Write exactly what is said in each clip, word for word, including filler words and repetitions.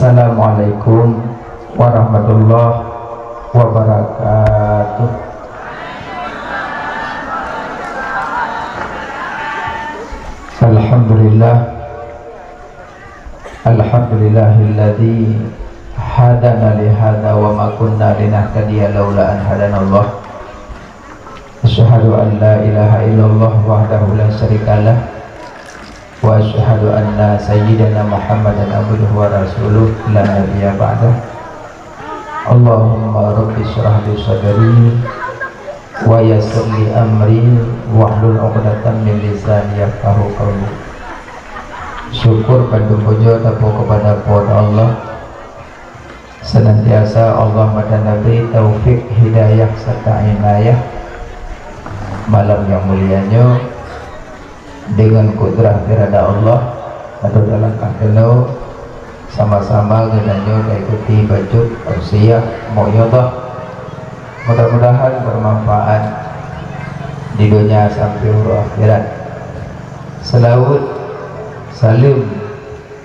Assalamualaikum warahmatullahi wabarakatuh. Alhamdulillah. Alhamdulillahilladzi hadana li hadza wa ma kunna linahtadiya laula an hadanallah. Asyhadu an la ilaha illallah wahdahu la syarikalah. Wa asyhadu anna sayyidana Muhammadan abduhu wa rasuluh la nabiyya ba'dah. Allahumma rabbi syrah li sadri wa yassir li amri wahlul 'uqdatam min lisani yafqahu qawli. Syukur bandum puja tapeugah keupada Po teu Allah. Senantiasa Allah meutanabri taufik, hidayah serta inayah malam nyang mulia nyoe. Deungon kudrah irada Allah, atau dalam kah keunoe sama-sama geutanyoe taikuti bacut tausiah mau'izah. Mudah-mudahan bermanfaat di dunia sampai uroe akhirat. Seulaweuet saleuem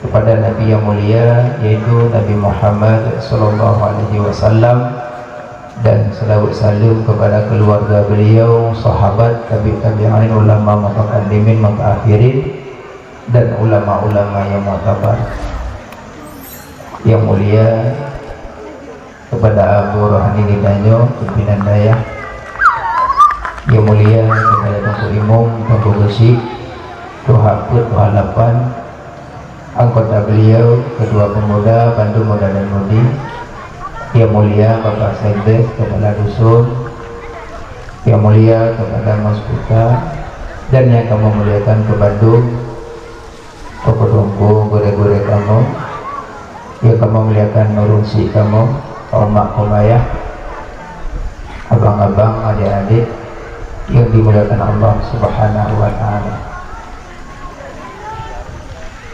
kepada Nabi yang mulia, yaitu Nabi Muhammad sallallahu alaihi wasallam, dan selawat salam kepada keluarga beliau, sahabat, tabi' tabi'in, ulama mutaqaddimin, mutaakhirin, dan ulama-ulama yang muktabar. Yang mulia, kepada Abu Rohani geutanyoe, pimpinan dayah. Yang mulia kepada Teungku Imum, Teungku Geuchik, Tuha Peuet, Tuha Lapan, anggota beliau, ketua pemuda, bandum muda dan mudi. Yang mulia Bapak Sekdes, Kepala Dusun, yang mulia kepada Mas Kuta, dan yang kami muliakan keu bandum, Teungku-teungku, gurée-gurée kamoe, nyang kamoe muliakan, ureueng syik kamoe, oma, oma yah, abang-abang, adék-adék nyang dimuliakan Allah Subhanahu wa Ta'ala.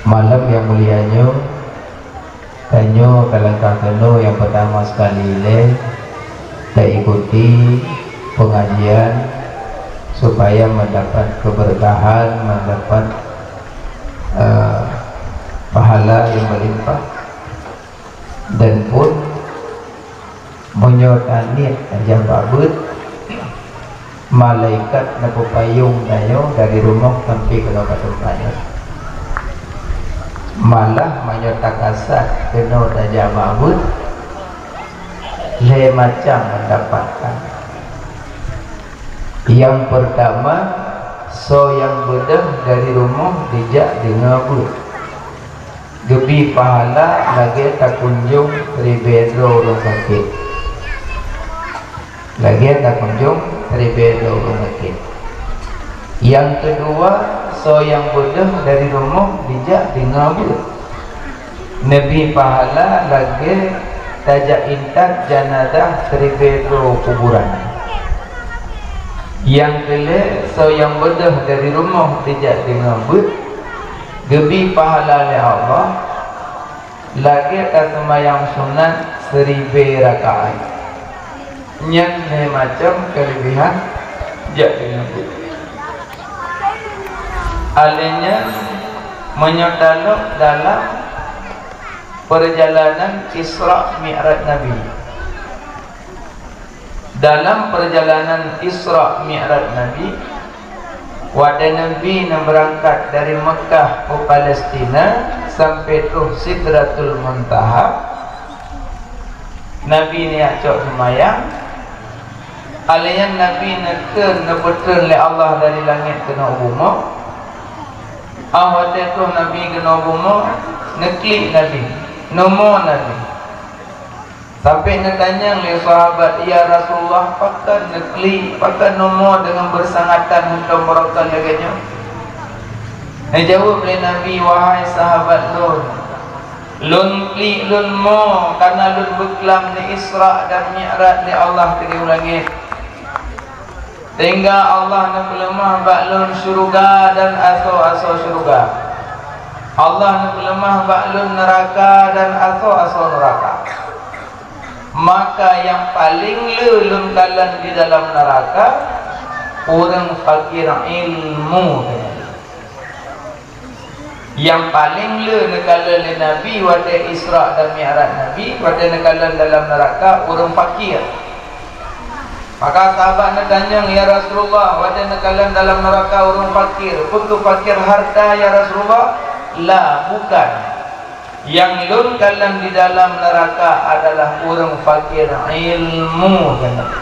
Malam nyang mulia nyoe, tanyoe ka langkah keunoe nyang peutama sekali ilée taikuti pengajian supaya mendapat keberkahan, mendapat, eh, pahala nyang meulimpah. Dan pun meunyoe taniet tajak bak beuet, malaikat neupeupayong tanyoe dari rumoh sampai keunoe bak teumpat nyoe. Malah meunyoe takasat keunoe tajak bak beuet, lhée macam mendapatkan. Nyang peurtama, soe nyang beudôh dari rumoh jijak deungoe beuet, geubi pahala lagée takunjong ribée droe ureueng sakét. Lagée takunjong ribée droe ureueng sakét. Nyang keudua, soe nyang beudôh dari rumoh jijak deungoe beuet, neubi pahala lagée tajak intat janazah ribée droe kuburan. Nyang keulhée, soe nyang beudôh dari rumoh jijak deungoe beuet, geubi pahala lé Allah lagée taseumayang sunat siribée rakaat. Nyan lhée macam keuleubehan jak deungoe beuet. Alée nyan, meunyoe talok dalam peurjalanan Isra Mi'raj Nabi, dalam peurjalanan Isra Mi'raj Nabi, watée Nabi neubeurangkat dari Meukah u Palestina sampai troh Sidratul Muntaha, Nabi neujak cok seumayang. Alée nyan Nabi neukheun, neupeutreun lé Allah dari langét keunoe u bumoe. Ah, watée troh Nabi keunoe u bumoe, neuklik Nabi, neumo Nabi. Sampai neutanyong lé sahabat, "Ya Rasulullah, pakon neuklik, pakon neumo deungon beusangatan mantong barokon lagée nyoe?" Neujaweueb lé Nabi, "Wahai sahabat lôn, lôn klik lôn mo kareuna lôn beuklam neu-Isra dan Mi'raj lé Allah keudéh u langét. Sehingga Allah neupeuleumah bak lôn syeuruga dan asoe-asoe syeuruga. Allah neupeuleumah bak lôn neuraka dan asoe-asoe neuraka. Maka nyang paleng le lôn kalon di dalam neuraka, ureuëng fakir ilmu." Nyang paleng le neukalon lé Nabi watée Isra dan Mi'raj Nabi, watée neukalon dalam neuraka ureuëng fakir. Maka sahabat neutanyong, "Ya Rasulullah, watée neukalon dalam neuraka ureuëng fakir, peu kheueh fakir harta, ya Rasulullah?" "La, bukan. Nyang lôn kalon di dalam neuraka adalah ureuëng fakir ilmu," kheun Nabi.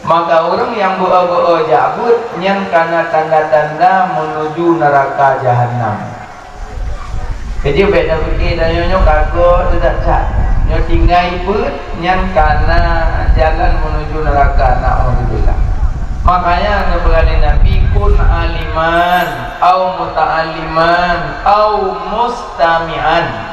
Maka ureuëng nyang beu-o-beu-o jak beuet, nyan kana tanda-tanda meunuju neuraka jahannam. Jadi, bék tapike tanyoe nyoe ka goe teuh that-that. Nyoe tinggai beuet, nyan kana jalan meunuju neuraka, naudzubillah. Makanya, neupeugah lé Nabi, "Kun aliman, au muta'alliman, au mustami'an."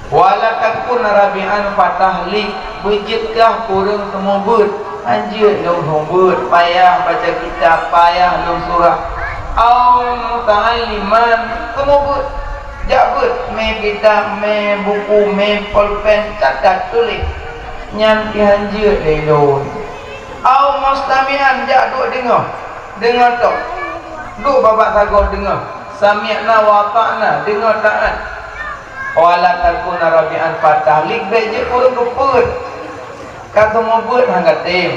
"Wala takun rabi'an fatahlik," beujeuet kah ureuëng seumeubeuet, hanjeuet lôn seumeubeuet, payah baca kitab, payah lôn surah. "Au muta'alliman," seumeubeuet, jak beuet, mé kitab, mé buku, mé polpen, catat, tuléh. Nyan pih hanjeuet lé lôn. "Au mustami'an," jak duek deungoe, deungoe tok. Duek babah sagoe deungoe. "Sami'na wa ata'na," deungoe taát. "Wala takun rabi'an fatahlik," bék jeuet ureuëng keupeuet. Ka seumeubeuet han ka tem,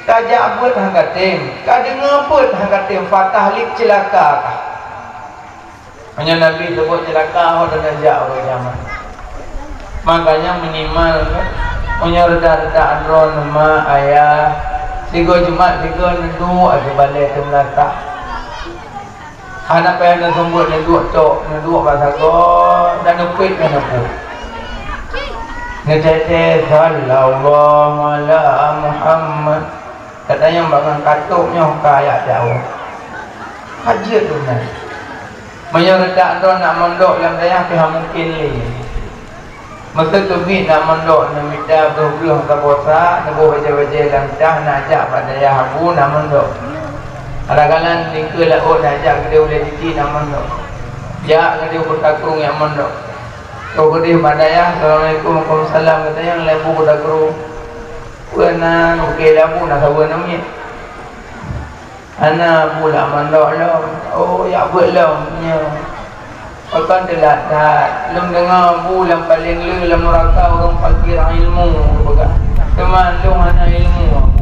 ka jak beuet han ka tem, ka deungoe beuet han ka tem, fatahlik, ceulaka kah. Meunyoe Nabi seubuet ceulaka, ho dan jak ureuëng kiamat. Makanya minimal, meunyoe reudah-reudah droeneuh ma, ayah, sigoe Jumat sigoe neuduek ateueh balée teumeulatak. Hana payah neuseumeubeuet, neuduek tok, neuduek bak sagoe, dan neupeuet ngon neupeuet. Neuteuntèe, "Sallallahu ala Muhammad." Katanyong bak ngon katôb nyoe ka jak jaweueb. Ka jeuet tu nyan. Meunyoe reutak droe nak mondok lam dayah pih han mungken lé. Meuseu teubiet na mondok, neumita breuh-breuh saboh sa, neuboh bajée-bajée lam tah, neujak bak dayah Abu na mondok. Kadang-kadang dikeue laôt neujak keudeh ulée titik na mondok. Jak keudeh u Kuta Krueng jak mondok. Ka keudeh bak dayah, "Assalamualaikum." "Waalaikumsalam." Geutanyong lé Abu Kuta Krueng, "Peue na?" "Oke, lé Abu na saboh namiet." "Hana, Abu, lam mondok lom." "Oh, jak beuet lom nyoe." "Pakon teulat that? Lôn deungoe Abu lam paleng le lam nuraka ureuëng fakir ilmu," geupeugah. "Teuma lôn hana ilmu, Abu.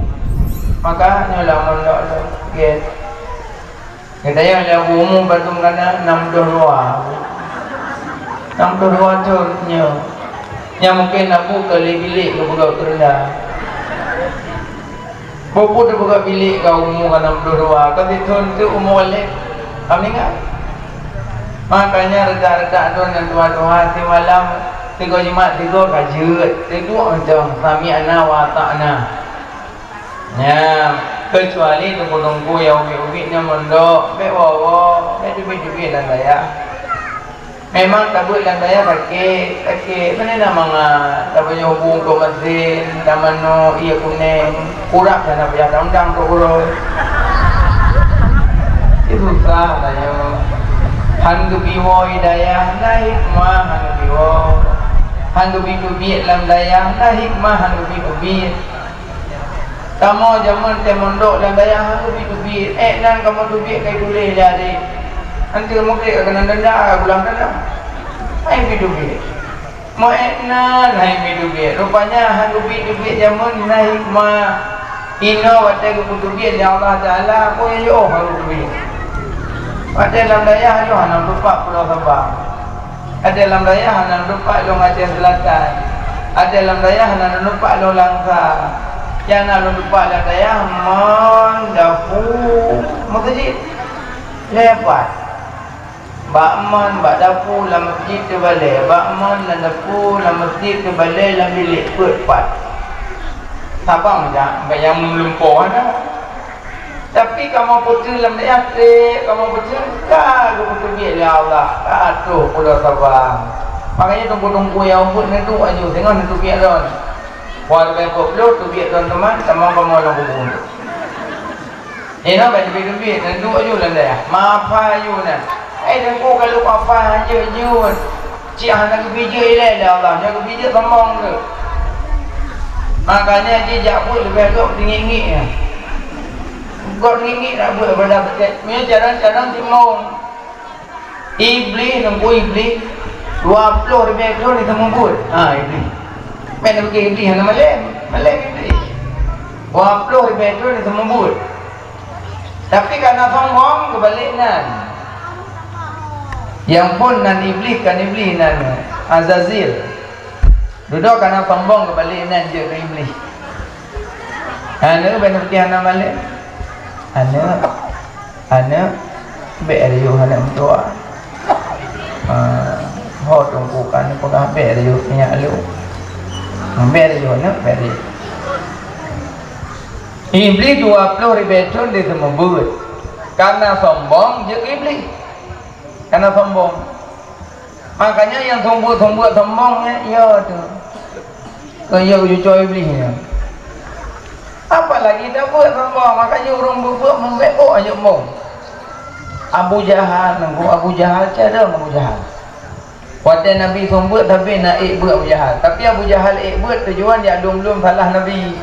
Maka nyoe lam mondok lom." Gét. Geutanyong lé Abu, "Umu bandum kana?" "Nam ploh dua, Abu." "Nam ploh dua thon nyoe." Nyan mungken Abu ka lé bilék geupeugah keu rendah. Peue-peue teupeugah bilék ka umu ka nam ploh dua, ka sithon teuk umu lé ka meuninggai. Makanya reutak-reutak droe nyang tuha-tuha simalam, sigoe Jumat sigoe ka jeuet, sigoe mantong, "Sami'na wa ata'na." Nyan, keucuali teungku-teungku nyang ubit-ubit nyang mondok, bék woe-woe, bék teubiet-teubiet lam dayah. Memang tabeuet lam dayah sakét, sakét. Pane na mangat, tapajoh bu untuk mesin, tamanoe, ié kuneng, kurab hana payah taundang untuk uroe. Itu susah tanyoe. Han geubi woe i dayah, na hikmah han geubi woe. Han geubi teubiet lam dayah, na hikmah han geubi teubiet. Kamoe jameun teuh mondok lam dayah han geubi teubiet. Ék nan kamoe teubiet ka ituléh lé até. Anteuk meugreb ka keunan denda, ka pulang denda. Han geubi teubiet. Meu ék nan han geubi teubiet. Rupanya han geubi teubiet jameun na hikmah. Inoe watée geupeuteubiet lé Allah Taala, peue nyang jiôh han geubi teubiet. Watée lam dayah nyoe hana meutupat Pulo Sabang. Watée lam dayah hana meutupat lôn Aceh Selatan. Watée lam dayah hana meutupat lôn Langsa. Nyang na meutupat lam dayah mon, dapu, meuseujid. Lepat. Bak mon, bak dapu, lam meuseujid teubalée. Bak mon, lam dapu, lam meuseujid teubalée, lam bilék peuet pat. Sabang jak, bak nyang meulumpoe na. Tapi kamoe peuteuh lam dayah treb, kamoe peuteuh ka geupeutubiet lé Allah, ka troh Pulo Sabang. Makanya teungku-teungku nyang ubit neuduek aju, singoh neuteubiet lôn. Walaupun peuet ploh teubiet lôn teuma, tamong kamoe lam kubu. Inoe ban teubiet-teubiet, neuduek aju lam dayah. Mafa aju na. Hai teungku, ka lheueh mafa hanjeuet jeuet. Cit hana geubijeuet ilée lé Allah, nyoe geubijeuet sombong tu. Makanya jih jak buet leubeh gop teungiek-ngiek nyan. Gop teungiek-ngiek nak buet ibadah beutôi. Meunyoe carông-carông timong. Iblih, nunggu Iblih, dua ploh ribèe thôn di seumeubeuet. Ha, Iblih. Meunan bagi Iblih hana malèe, malèe Iblih. Dua ploh ribèe thôn di seumeubeuet. Tapi kareuna sombong, geubalek nan. Nyang phôn nan Iblih, kon Iblih nan Azazil. Dudoe kareuna sombong geubalek nan jeuet keu Iblih. Aneuk, bèk neupeuki hana malèe. Aneuk, aneuk, bèk rayeuk aneuk meutuah. Ah, ho teungku ka neupeugah bèk rayeuk nyak lôn. Bèk rayeuk aneuk, bèk rayeuk. Iblih dua ploh ribèe thôn di seumeubeuet. Kareuna sombong jeuet keu Iblih. Kareuna sombong. Makanya nyang seumeubeuet-seumeubeuet sombong nyan, ya tu. Keu ya cucoe Iblih nyan. Apalagi tabeuet sombong, makanya ureueng beuet-beuet mumbek oh aja sombong. Abu Jahal, nunggu Abu Jahal, carông Abu Jahal. Watèe Nabi seumeubeuet, tapi na ék beuet Abu Jahal. Tapi Abu Jahal ék beuet tujuan jak lom-lom salah Nabi.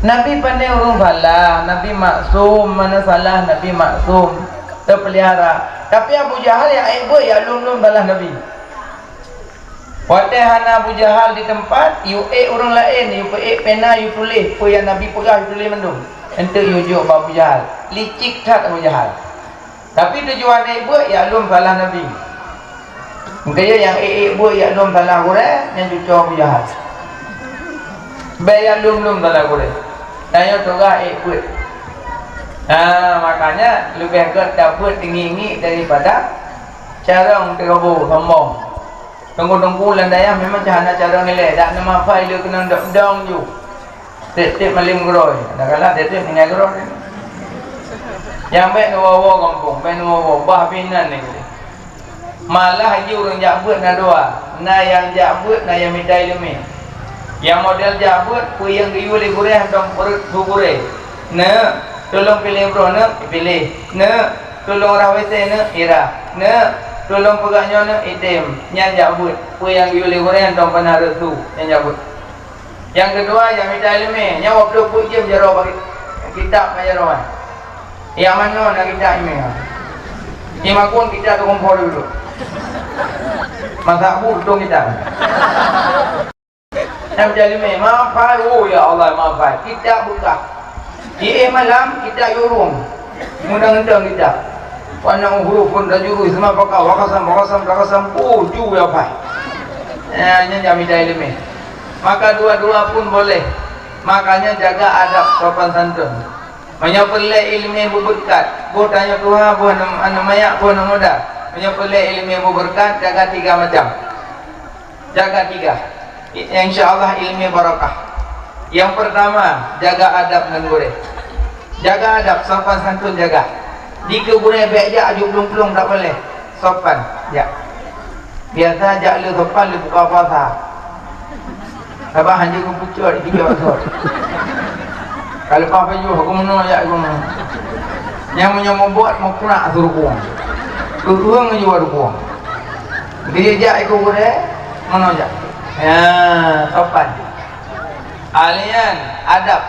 Nabi pandai ureueng salah, Nabi maksum, mana salah Nabi maksum, teupeulihara. Tapi Abu Jahal jak ék beuet jak lom-lom salah Nabi. Watèe hana Abu Jahal di teumpat, yue ék ureueng laén, yue peuék pena, yue tuléh peue nyang Nabi peugah, yue tuléh mandum. Eunteuk yue jok bak Abu Jahal. Licik that Abu Jahal. Tapi tujuan ék beuet jak lom salah Nabi. Meukayo nyang ék-ék beuet jak lom salah gurèe, nyan cucoe Abu Jahal. Bèk jak lom-lom salah gurèe. Tanyoe tugaih ék beuet. Nah, makanya leubeh gèt tabeuet teungieng-ngieng daripada carông teurobo sombong. Teungku-teungku lam dayah memang cah hana carông ilèe, dak na meuhafai lé keunong dong-dong ju. Tiep-tiep malém keudroe, kadang-kadang tiep-tiep tinggai keudroe. Nyang bèk neuwoe-woe gampông, bèk neuwoe-woe, bah pih nan nyoe. Malah jih ureueng jak beuet na dua, na nyang jak beuet, na nyang mita ileumèe. Nyang model jak beuet, peue nyang geuyue lé gurèe hantom peureuet su gurèe. Neuk, tulông piléh broh neuk, ipiléh. Neuk, tulông rhah WC neuk, irhah. Neuk, tulông peugah nyoe neuk, item. Nyan jak beuet, peue nyang geuyue lé gurèe hantom peuna reuet su, nyan jak beuet. Nyang keudua, nyang mita ileumèe, nyan waploh peuet jeuem jaroe bak kitab ngon jaroe. Nyang manoe na kitab ileumèe? Nyang makon kitab teukumpôi dulu. Masa bu tueng kitab. Nyang mita ileumèe, meuhafai, oh ya Allah, meuhafai. Kitab beukah. Jiéh malam, kitab yue rhueng. Meudang-dang kitab. Wa annahu hurufun tajurru isma faqah wa qasam, wa qasam, wa qasam. Oh, ju ya pai. Eh, nyan nyang mita ileumèe. Maka dua-dua pun boleh. Makanya jaga adab sopan santun. Meunyoe peureulèe ileumèe beubeureukat, boh tanyoe tuha, boh aneuk, aneuk manyak, boh aneuk muda. Meunyoe peureulèe ileumèe beubeureukat, jaga tiga macam. Jaga tiga. I-, insya Allah ileumèe barakah. Nyang peurtama, jaga adab ngon gurèe. Jaga adab, sopan santun jaga. Dikeue gurèe bèk jak aju plueng-plueng, tak boleh. Sopan, jak. Biasa jak le sopan le buka puasa. Sabab hanjeuet geupucot di tiga usoe. Ka leupah pajoh, geumeunyoe jak geumeunyoe. Nyang meunyoe mubuet, meukurak su rukong. Keu-, keu-, ngeujua rukong. Geujak iko gurèe, meunoe jak. Ya, sopan. Alian, adab.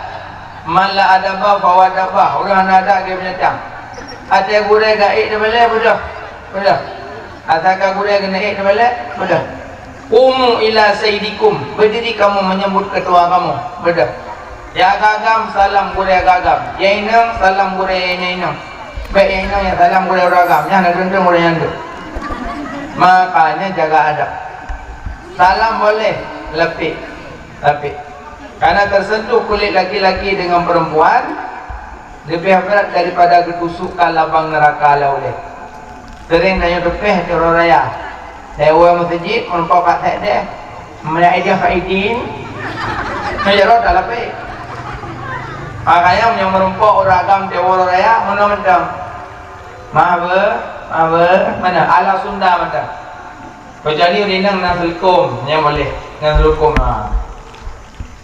Man la adaba fahuwa dabah. Ureueng hana adab, geuh binatang. Até gurèe gaék teubalek, beudôh. Beudôh. Asai ka gurèe keuneuk ék teubalek, beudôh. Qumu ila sayyidikum, berdiri kamu menyambut ketua kamu, beudôh. Nyang agam, salam gurèe agam. Nyang inong, salam gurèe nyang inong. Bèk nyang inong nyang salam gurèe ureueng agam, nyan na deueng-deueng ureueng nyan deueng. Makanya jaga adab. Salam boleh, lapék, lapék. Karena tersentuh kulit laki-laki dengan perempuan, leubeh brat daripada geutusukkan labang neuraka lé ulèe. Seuréng tanyoe teupéh di uroe raya. Lewat meuseujid, meurumpok kat sèk deh. Meunyoe ideh Faidin, meunyoe rot dak lapék. Makanya meunyoe meurumpok ureueng agam di uroe raya, meunoe mantong. Maaf, beuh, maaf, beuh. Mana? Ala Sunda mantong. Kecuali ureueng inong na seuleukom, nyan boleh. Na seuleukom, ha.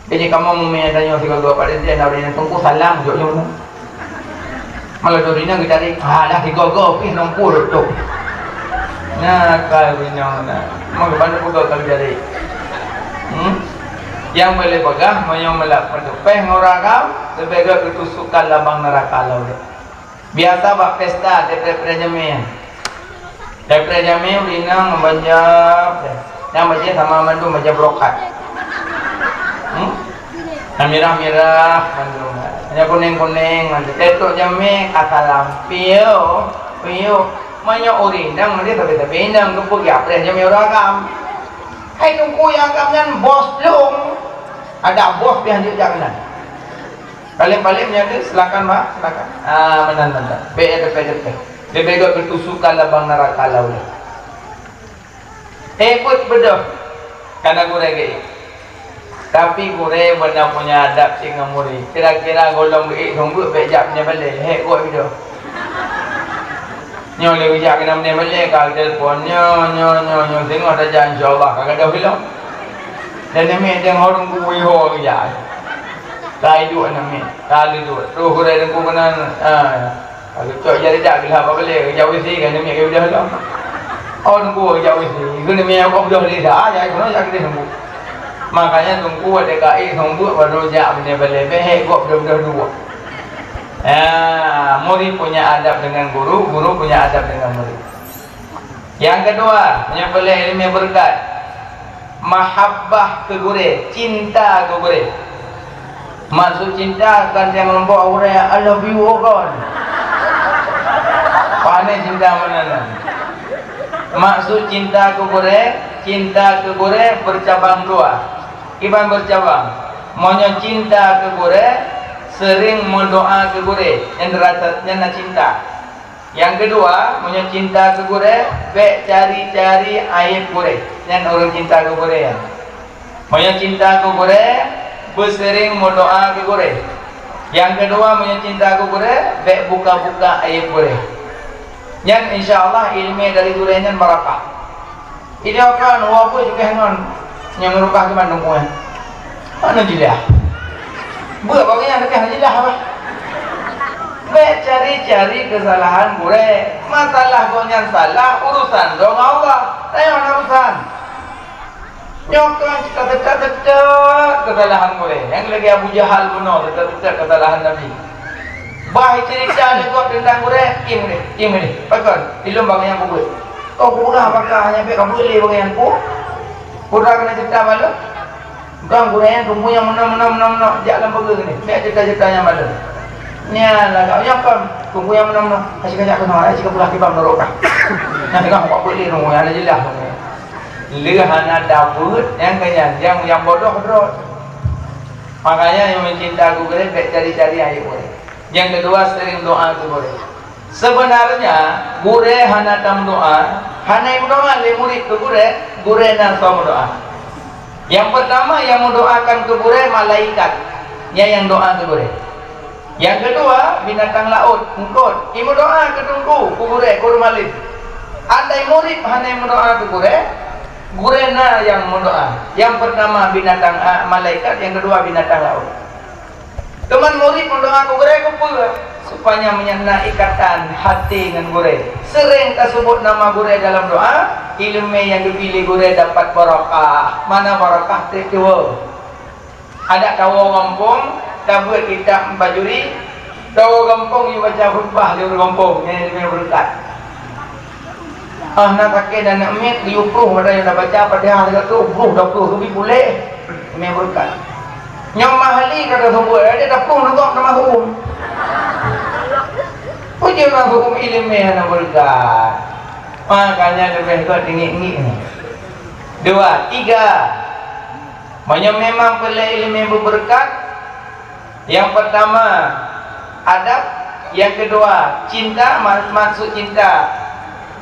Jadi kamoe meunyoe tanyoe sigoe-goe pada dia na ureueng inong teungku salam jok nyoe. Malah ureueng inong geucari, ha, dah sigoe-goe pih nong pur tu. Nah, ka ureueng inong na. Mau ke mana pun kau cari. Hmm? Nyang boleh peugah, meunyoe meulah peuteupeue ngon ureueng agam, leubeh gèt geutusukkan labang neuraka lé ulèe. Biasa bak pesta, tiep-tiep nyang mè. Tapi jamé ureueng inong ngon banja, nyang bajèe sama mandum banja brokat. Hmm? Nyang mirah-mirah mandum. Nyang kunéng-kunéng mandum. Teutôk jamé ka salam. Piye? Piye? Meunyoe ureueng inong mandum sabe-sabe inong keupeue geujak preh jamé ureueng agam. Hai teungku nyang agam nyan bos lôn. Adak bos pih hanjeuet jak keunan. Paléng-paléng meunyoe deuh, silakan, Mak, silakan. Ah, meunan, meunan. Bèk, bèk, bèk, bèk. Leubeh gèt geutusukan lam naraka laôt. Eh, beuet beudôh. Kana gurèe geuék. Tapi gurèe beuna punya adab cit ngon murit. Kira-kira gohlom geuék seumeubeuet bèk jak meunyoe balèe. Hék gèt beudôh. Nyoe lé geujak keunan meunyoe balèe ka telepon. Nyoe, nyoe, nyoe, nyoe. Singoh tajak, insya Allah, ka gadôh ilong. Dan namiet deng ho teungku wei ho geujak. Ka iduek namiet, ka leuduek. Terus gurèe teungku keunan, ah, ka geucok jari dak geulah bak balèe, geujak W C kan namiet ka udah lom. Oh, teungku geujak W C. Geunamiet kok udah lé dah, ah, jak keunoe jak keudeh teungku. Makanya teungku watèe ka ék seumeubeuet baru jak meunyoe balèe, bèk hék gèt beudôh-beudôh duek. Ah, murid punya adab dengan guru, guru punya adab dengan murid. Nyang keudua, meunyoe peureulèe ileumèe beureukat, mahabbah keu gurèe, cinta keu gurèe. Maksud cinta kon nyang meurumpok gurèe, "I love you," kon. Pane cinta meunan. Maksud cinta keu gurèe, cinta keu gurèe beucabang dua. Kiban beucabang. Meunyoe cinta keu gurèe, seuring meudoa keu gurèe, nyan rasa, nyan na cinta. Nyang keudua, meunyoe cinta keu gurèe, bèk cari-cari aéb gurèe. Nyan ureueng cinta keu gurèe nyan. Meunyoe cinta keu gurèe, beuseuring meudoa keu gurèe. Nyang keudua, meunyoe cinta keu gurèe, bèk buka-buka aéb gurèe. Nyan insya Allah ileumèe dari gurèe nyan barakah. Idéh kon, woe beuet jugèh ngon nyang meurubah keu mandum ureueng. Hana jeulaih. Beuet bak gobnyan leubeh hana jeulaih bah. Bèk cari-cari keusalahan gurèe. Masalah gobnyan salah, urusan droe ngon Allah. Tanyoe hana urusan. Nyoe kon teuka-teuka keusalahan gurèe. Nyang lagèe Abu Jahal bunoe teuka-teuka keusalahan Nabi. Bah cerita lé gob teuntang gurèe, "Iem deh, iem deh. Pakon, ilôn bak gobnyan peubuet." Oh, kupeugah baka nyan bèk ka beuet lé bak gobnyan, Pu. Peue keuneuk cerita bak lôn? Kon gurèe nyan, teungku nyang meunan, meunan, meunan, meunan, jak lam peue keuneuk. Bèk cerita-cerita nyang bak lôn. Nyan lagak nyang kon, teungku nyang meunan, meunan. Asyik kajak keunoe, asyik ka peugah kiban barokah. Nyan teuka bak beuet lé teungku, hana jeulaih teungku. Lé hana dapeuet nyang keu nyan, nyang, nyang bodoh droe. Makanya nyang meucinta keu gurèe bèk cari-cari aéb gurèe. Nyang keudua, seuring doa keu gurèe. Seubeunarnya, gurèe hana tameudoa, hana imeudoa lé murit keu gurèe, gurèe na soe meudoa. Nyang peurtama nyang meudoakan keu gurèe malaikat, nyan nyang doa keu gurèe. Nyang keudua, binatang laôt, eungkôt, imeudoa keu teungku, keu gurèe, keu ureueng malém. Andai murit hana imeudoa keu gurèe, gurèe na nyang meudoa. Nyang peurtama binatang, a, malaikat, nyang keudua binatang laôt. Teuma murit meudoa keu gurèe keupeue? Supaya meunyan na ikatan até ngon gurèe. Seuring taseubut nama gurèe dalam doa, ileumèe nyang geubi lé gurèe dapat barakah. Mana barakah? Trép tuwoe. Adak tawoe gampông, tabeuet kitab Bajuri, tawoe gampông yue baca khutbah di ureueng gampông, nyan ileumèe beureukat. Ah, na sakét dan aneuk miet, geuyue ploh, padahai nyang tabaca Fatihah sigoe troh, ploh, dua ploh, geubi puléh. Ileumèe beureukat. Nyoe Mahali ka taseubut, ada taploh neugok na mahum. Peue jeuet mahum ileumèe hana beureukat. Makanya leubeh gèt ingiek-ingiek nyoe. Dua, tiga. Meunyoe memang peureulèe ileumèe beubeureukat, nyang peurtama, adab. Nyang keudua, cinta, ma-, maksud cinta.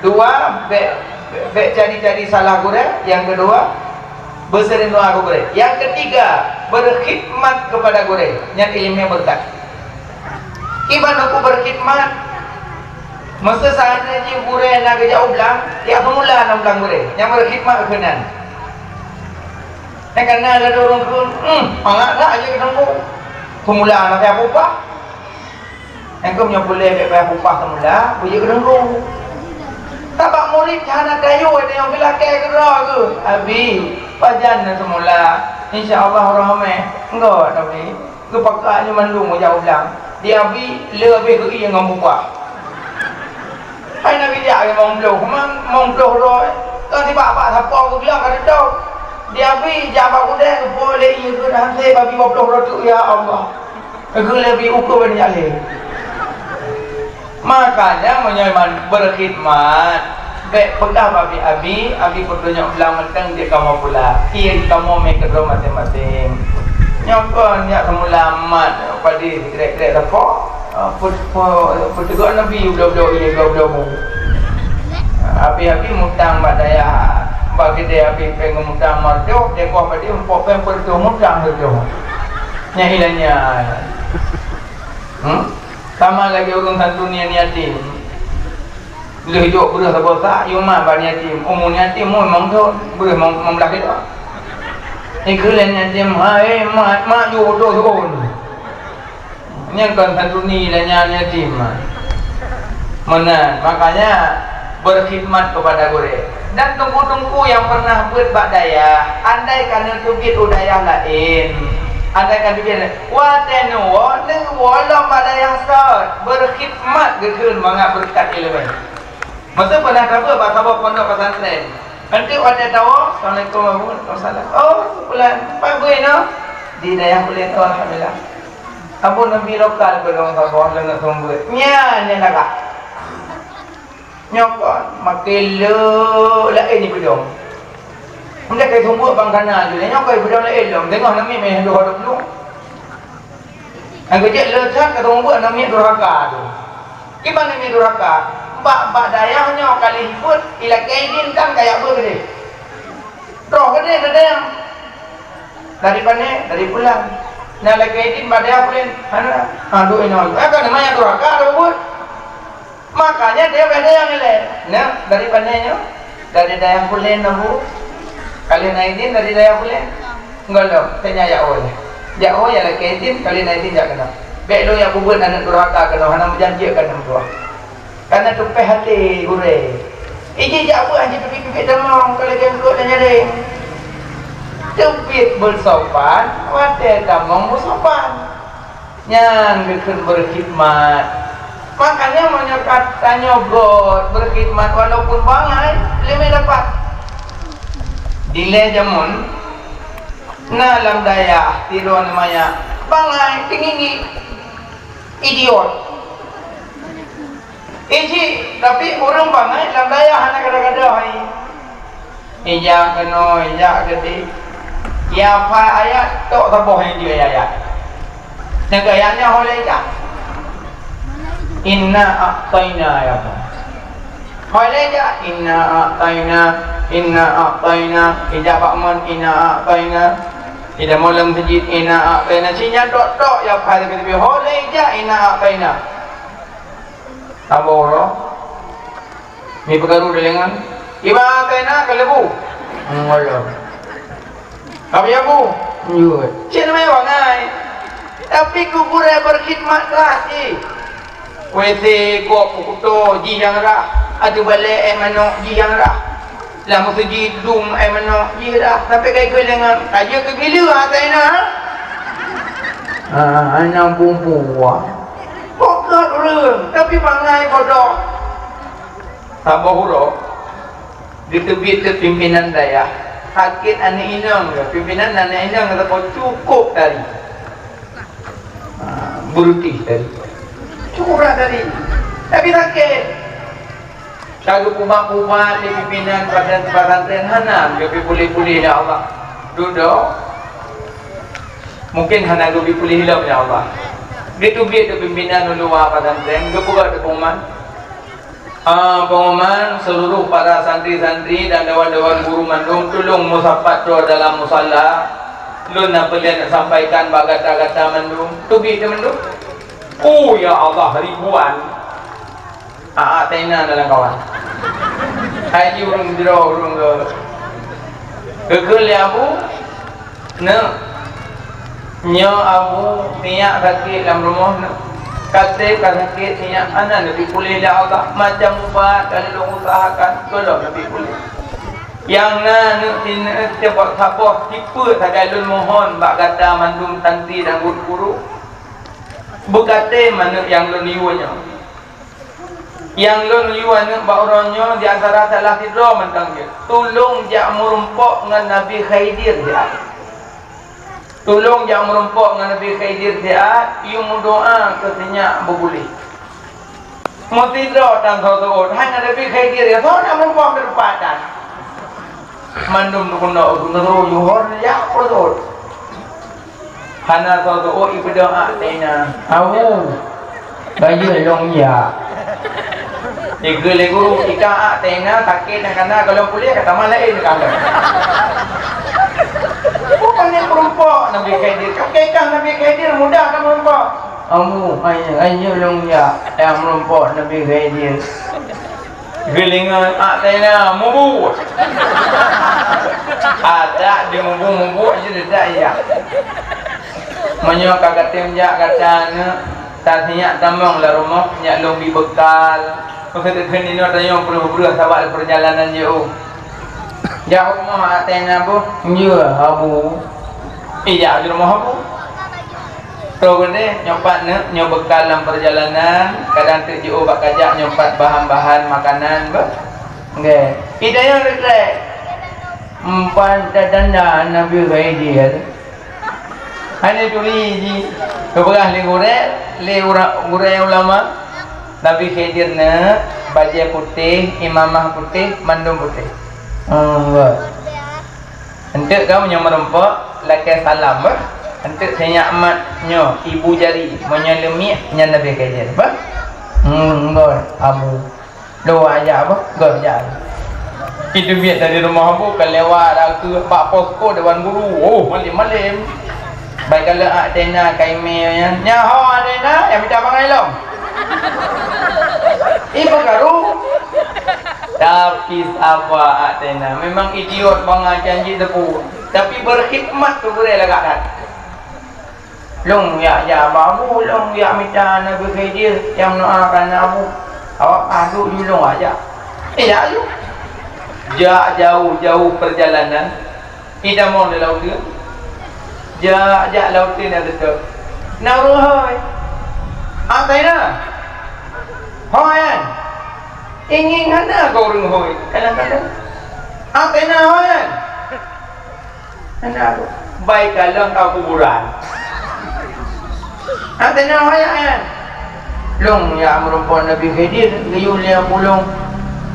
Dua, bèk, bèk cari-cari salah gurèe. Nyang keudua, beuseuring doa keu gurèe. Nyang keutiga, berkhidmat kepada gurèe. Nyan ileumèe beureukat. Kiban teungku berkhidmat. Meuseusa jih gurèe na geujak u blang, jak seumula lam blang gurèe. Nyang berkhidmat keu nan. Nyang kana lagèe ureueng kheun, hmm, mangat that jeuet keu teungku. Seumula na payah peuupah. Nyang kheun nyoe puléh bèk payah peuupah seumula, peujeuet keu teungku. Sabab murit hana tayue, tayue geulakèe keudroe geuh. Abi, pajan na seumula? Insya Allah rahmah. Enggak, tapi geupakat nyoe mandum meujak u blang. Di Abi, le abéh geuieng ngon bubah. Hai Nabi jak limong ploh, limong ploh droe. Kan sibak-bak sapo geubilang ka teutôp. Di Abi jak bak udeb, geupeu lé ié keu han sé babi dua ploh droe tu, ya Allah. Keu lé bi ukur banyak lé. Makanya meunyoe man-, berkhidmat, bèk peugah bak Abi, Abi peutunyok blang mantong jeuet kamoe pula. Ié kamoe mé keudroe maséng-maséng. Nyoe kon jak seumula mat, padé sikrek-krek sapo. Ah, peuteugok Nabi bloe-bloe ié, bloe-bloe bu. Abi-abi mutang bak dayah, bak keudè abi pèng mutang marjoh, deungon padé umpok pèng peureutôh mutang reutôh. Nyan ilanya. Hmm? Sama lagèe ureueng santuni aneuk yatim. Lheuh jok breuh saboh sak, yue mat bak aneuk yatim. Umu aneuk yatim umur limong thon, breuh limong, limong blaih kilo. Ikheun lé aneuk yatim, "Hai mak, mak jok dua thon." Nyan kon santuni lé nyan yatim. Meunan, makanya berkhidmat kepada gurèe. Dan teungku-teungku nyang pernah beuet bak dayah, andai ka neuteubiet u dayah laén, andai ka neuteubiet, watèe neuwoe, neuwoe lom bak dayah sot, berkhidmat geukheun mangat beureukat ileumèe. Masa pernah tabeuet bak saboh pondok pesantren. Nanti watèe tawoe, "Assalamualaikum, Abu." "Waalaikumsalam." "Oh, bulan, pat beuet inoe?" "Di dayah Pulan." "Oh, alhamdulillah." Abu Nabi lokal golom saboh leungeuk seumeubeuet. Nyan, nyan lagak. Nyoe kon, makin le laén jipeudong. Meunan kai seumeubeuet bang kana ju, nyoe kai peudong laén lom. Teungoh namiet meuhadôh-hadôh plueng. Nyang keujeuet le that ka seumeubeuet namiet durhaka tu. Kiban namiet durhaka? Bak, bak dayah nyoe ka lheuh beuet, ilakèe idin kan kajak beuet keudéh. Troh keudéh, keudéh. Dari pané? Dari Pulan. Nyan lakèe idin bak dayah Pulan. Hana. Ha, duek inoe. Eh, kan namanya durhaka, ada buet. Makanya dia bak dayah ilèe. Nah, dari pané nyoe? Dari dayah Pulan, Abu. Ka lheuh na idin dari dayah Pulan. Enggak lom, tanya jak woe. Jak woe, ya lakèe idin, ka lheuh na idin jak keunoe. Bèk lôn jak peubuet aneuk durhaka keunoe, hana meujanji keu aneuk meutuah. Karena tupèh até gurèe. Iji jak beuet hana teubiet-teubiet tamong, ka lagèe eungkôt dan nyareng. Teubiet beusopan, watèe tamong beusopan. Nyan geukheun berkhidmat. Makanya meunyoe ka tanyoe göt berkhidmat walaupun bangai, leumèh dapat. Dilèe jameun na lam dayah tiroe nyan manyang, bangai, teungingi. Idiot. Iji, tapi ureueng bangai lam dayah hana gada-gada hai. Ijak keunoe, ijak keudéh. Ya, hafai ayat, tok saboh nyang jeuet ayat. Nyang keu ayat nyan ho lé jak. Inna a'taina ya, Pak. Ho lé jak, inna a'taina, inna a'taina. Ijak bak mon, inna a'taina. Ijak mon lam meuseujid, inna a'taina. Sinan tok-tok ya, hafai tapi ho lé jak, inna a'taina. Saboh uroe, mi peukaru deungon, "Iba tena keu leubeh." Ngolom. "Kami abu." Nyuet. Cit mé bangai. Tapi keu gurèe berkhidmat rah jih. W C gop peukuto jih nyang rah. Atu balèe èk manok jih nyang rah. Lam meuseujid dum ai manok jih dah, sampai kai keu lengan, ka jeuet keu gileue hase na. Ha, aneuk bumbu wah. Bogot ureueng, tapi bangai bodoh. Saboh uroe, geuteubiet keu pimpinan dayah. Sakét aneuk inong, pimpinan aneuk inong saboh cukôp tari. Ha, beurutih tari. Cukôp brat tari. Tapi sakét. Ka geupubat-pubat lé pimpinan pesantren hana geubri puléh-puléh lé Allah. Dudoe, mungken hana geubri puléh lom lé Allah. Geuteubiet keu pimpinan u luwa pesantren, geupeugah keu pengumuman, "Ah, pengumuman, seluruh para santri-santri dan dewan-dewan guru mandum tulông meusapat droe dalam musala. Lôn na peue lôn sampaikan bak gata-gata mandum." Teubiet keu mandum. Oh, ya Allah, ribuan. Aa tena dalam kawan. Hai ji ureueng jroh ureueng ke. Geukheun lé Abu, "Neuk, nyoe Abu sinyak sakét lam rumoh neuk. Ka trép ka sakét sinyak hana neubi puléh lé Allah. Macam ubat ka lôn usahakan, gohlom neubi puléh. Nyang na neuk sineuk saboh-saboh tipeue sagai lôn mohon bak gata mandum santri dan guru-guru. Beugaté manök nyang lôn yue nyoe." Nyang lôn yue aneuëk bak uroe nyoe di antara salah sidroe mantong jeuet. Tulông jak meurumpok ngon Nabi Khidir siat. Tulông jak meurumpok ngon Nabi Khidir siat, yue meudoa keu sinyak beubuléh. Meusidroe tan soe seuôt, hana Nabi Khidir, ya soe na meurumpok keu teumpat tan. Mandum teupeunok, teupeunok, yuhor jak peureutot. Hana soe seuôt ipeudong ak tena. Awu, bayeue lôn jak. Dikeue lé guru, ika ak tena sakét nyang kana gohlom puléh ka tamah laén ka lom. Bukan nyang meurumpok Nabi Khidir, ka kekah Nabi Khidir mudah ka meurumpok. Amu, ayo, ayo lôn jak, nyang meurumpok Nabi Khidir. Geulingon ak tena mubu. Adak di mubu-mubu aja dedak ya. Meunyoe ka katem jak gata aneuk, tasinyak tamong lam rumoh, nyak lôn bi beukal. Meukeudeuh ninoe tanyong peureuh-peureuh sabab peurjalanan jiôh. Jak rumoh ak tena boh. Nyoe abu. Ijak di rumoh abu. Roh geude nyoe pat neuk nyoe beukal lam peurjalanan, kadang teuk jiôh bak kajak nyoe pat bahan-bahan makanan beh. Nggeh. Idayah rekrek. Empat tanda Nabi Khidir. Hana turi ji. Keubah lé gurée, lé ura-, gurée ulama. Nabi Khidir neuk bajée putéh, imamah putéh, mandum putéh. Hmm, enggak. Enteuk kamoe nyang meurumpok lakée salam bah. Enteuk sinyak mat nyoe ibu jari, meunyoe leumiek nyan Nabi Khidir bah. Hmm, enggak, abu. Dua aja bah, enggak aja. Itu biet dari rumah abu ka lewat dah ke bak posko dewan guru. Oh, malim-malim. Baik kalau ak tena kaimé nyan. Nyaho ak tena yang minta bangai lom. Ih, peukaru. Tapi saba ak tena, memang idiot bangai janji teupeu. Tapi berkhidmat tu gurée lagak that. Lôn jak, jak bak abu, lôn jak mita Nabi Khidir nyang meudoakan abu. Awak padub ju lôn jak. Eh, jak ju. Jak jauh-jauh perjalanan. Itamong di laut tu. Jak, jak laut tu na teutab. Na ureuëng hôi. Atai na. Hôi an. Ingin hana kau ureuëng hôi. Kadang-kadang. Atai na hôi an. Hana. Bai kalon ka kuburan. Atai na hôi an. Lôn ya meurumpok Nabi Khidir, geuyue lé pulong.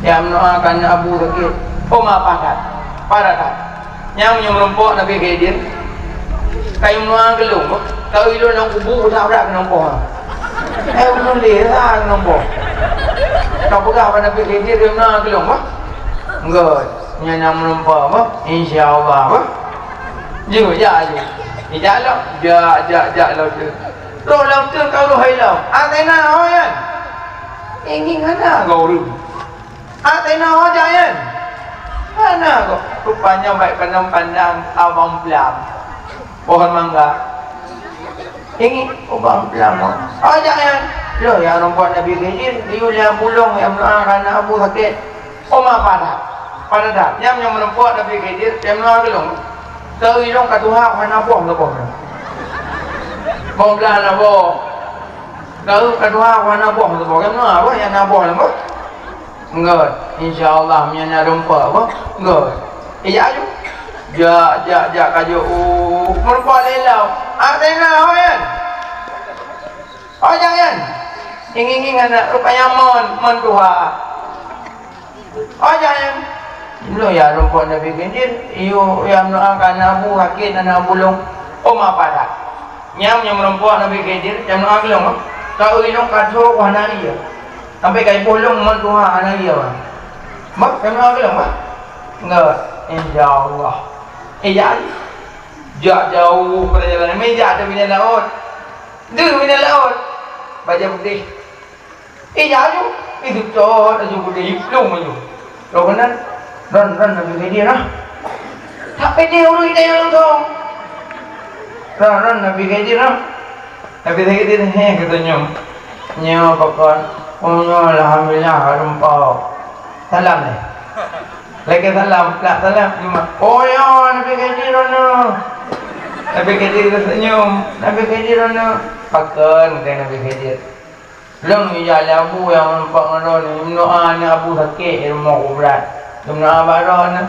Ya meudoakan abu sakét. Oma padat. Padat. Nyang meunyoe meurumpok Nabi Khidir, kayue meunoe geulong, kayue ilôn lam kubu udah-udah keunong poh. Eh, ulôn lé lah keunong poh. Ka peugah bak Nabi Khidir, kayue meunoe geulong bah. Enggak, nyan nyang meurumpok bah. Insya Allah bah. Ju, jak ju. Ijak lom, jak, jak, jak lom tu. Roh lom tu ka roh hai lom. Atena ho nyan. Ingin hana kau ureuëng. Atena ho jak nyan. Hana kok. Rupanya baik pandang-pandang abang pelam. Pohon mangga. Ini ubang pelam ho. Ho jak nyan. Loh, ya rumpok Nabi Khidir, liu lam pulong yang meudoakan abu sakét. Oma padat. Padat dah. Nyam nyang meurumpok Nabi Khidir, yang meudoa geulong. Teu ilong ka tuha hana boh leuboh. Boh belah hana boh. Teu ka tuha hana boh leuboh. Yang meudoa apa? Yang hana boh leuboh. Enggak, insya Allah meunyoe na rumpok apa? Enggak. Eh, jak aju. Jak, jak, jak kaju. Uh, meurumpok lé lom. Atena ho nyan. Ho jak nyan. Ingin-ingin anak rupanya mon, mon tuha. Ho jak nyan. Belum ya rumpok Nabi Khidir. Iyo, ya meudoakan abu sakét aneuk bulong. Oma padat. Nyam nyang meurumpok Nabi Khidir, nyang meudoa geulong. Ka ilong ka tho hana iya. Sampai ka ipoh lôn mon tuha hana iya, bah. Bah, nyang meudoa geulong, bah. Enggak, insya Allah. Eh, jak. Jak jauh perjalanan. Meujak tu bina laôt. Deuh bina laôt. Bajée putéh. Eh, jak aju. Eh, seutôt aju putéh. Iplong aju. Roh keunan. Ron, ron, Nabi Khidir, nah. Tapi dia ureuëng dia langsung. Ron, ron, Nabi Khidir, nah. Nabi Khidir, heh, kata senyum. Nyoe pakon. Oh, nyoe, alhamdulillah, rumpok. Salam deh. Lagi salam, plak salam, cuma, "Oh ya, Nabi Khidir ono." Nabi Khidir tersenyum. Nabi Khidir ono. Pakon, kata Nabi Khidir. Lôn ija lé Abu nyang meurumpok ngon droeneuh, meudoa nyoe Abu sakét, rumoh brat. Meudoa bak droeneuh.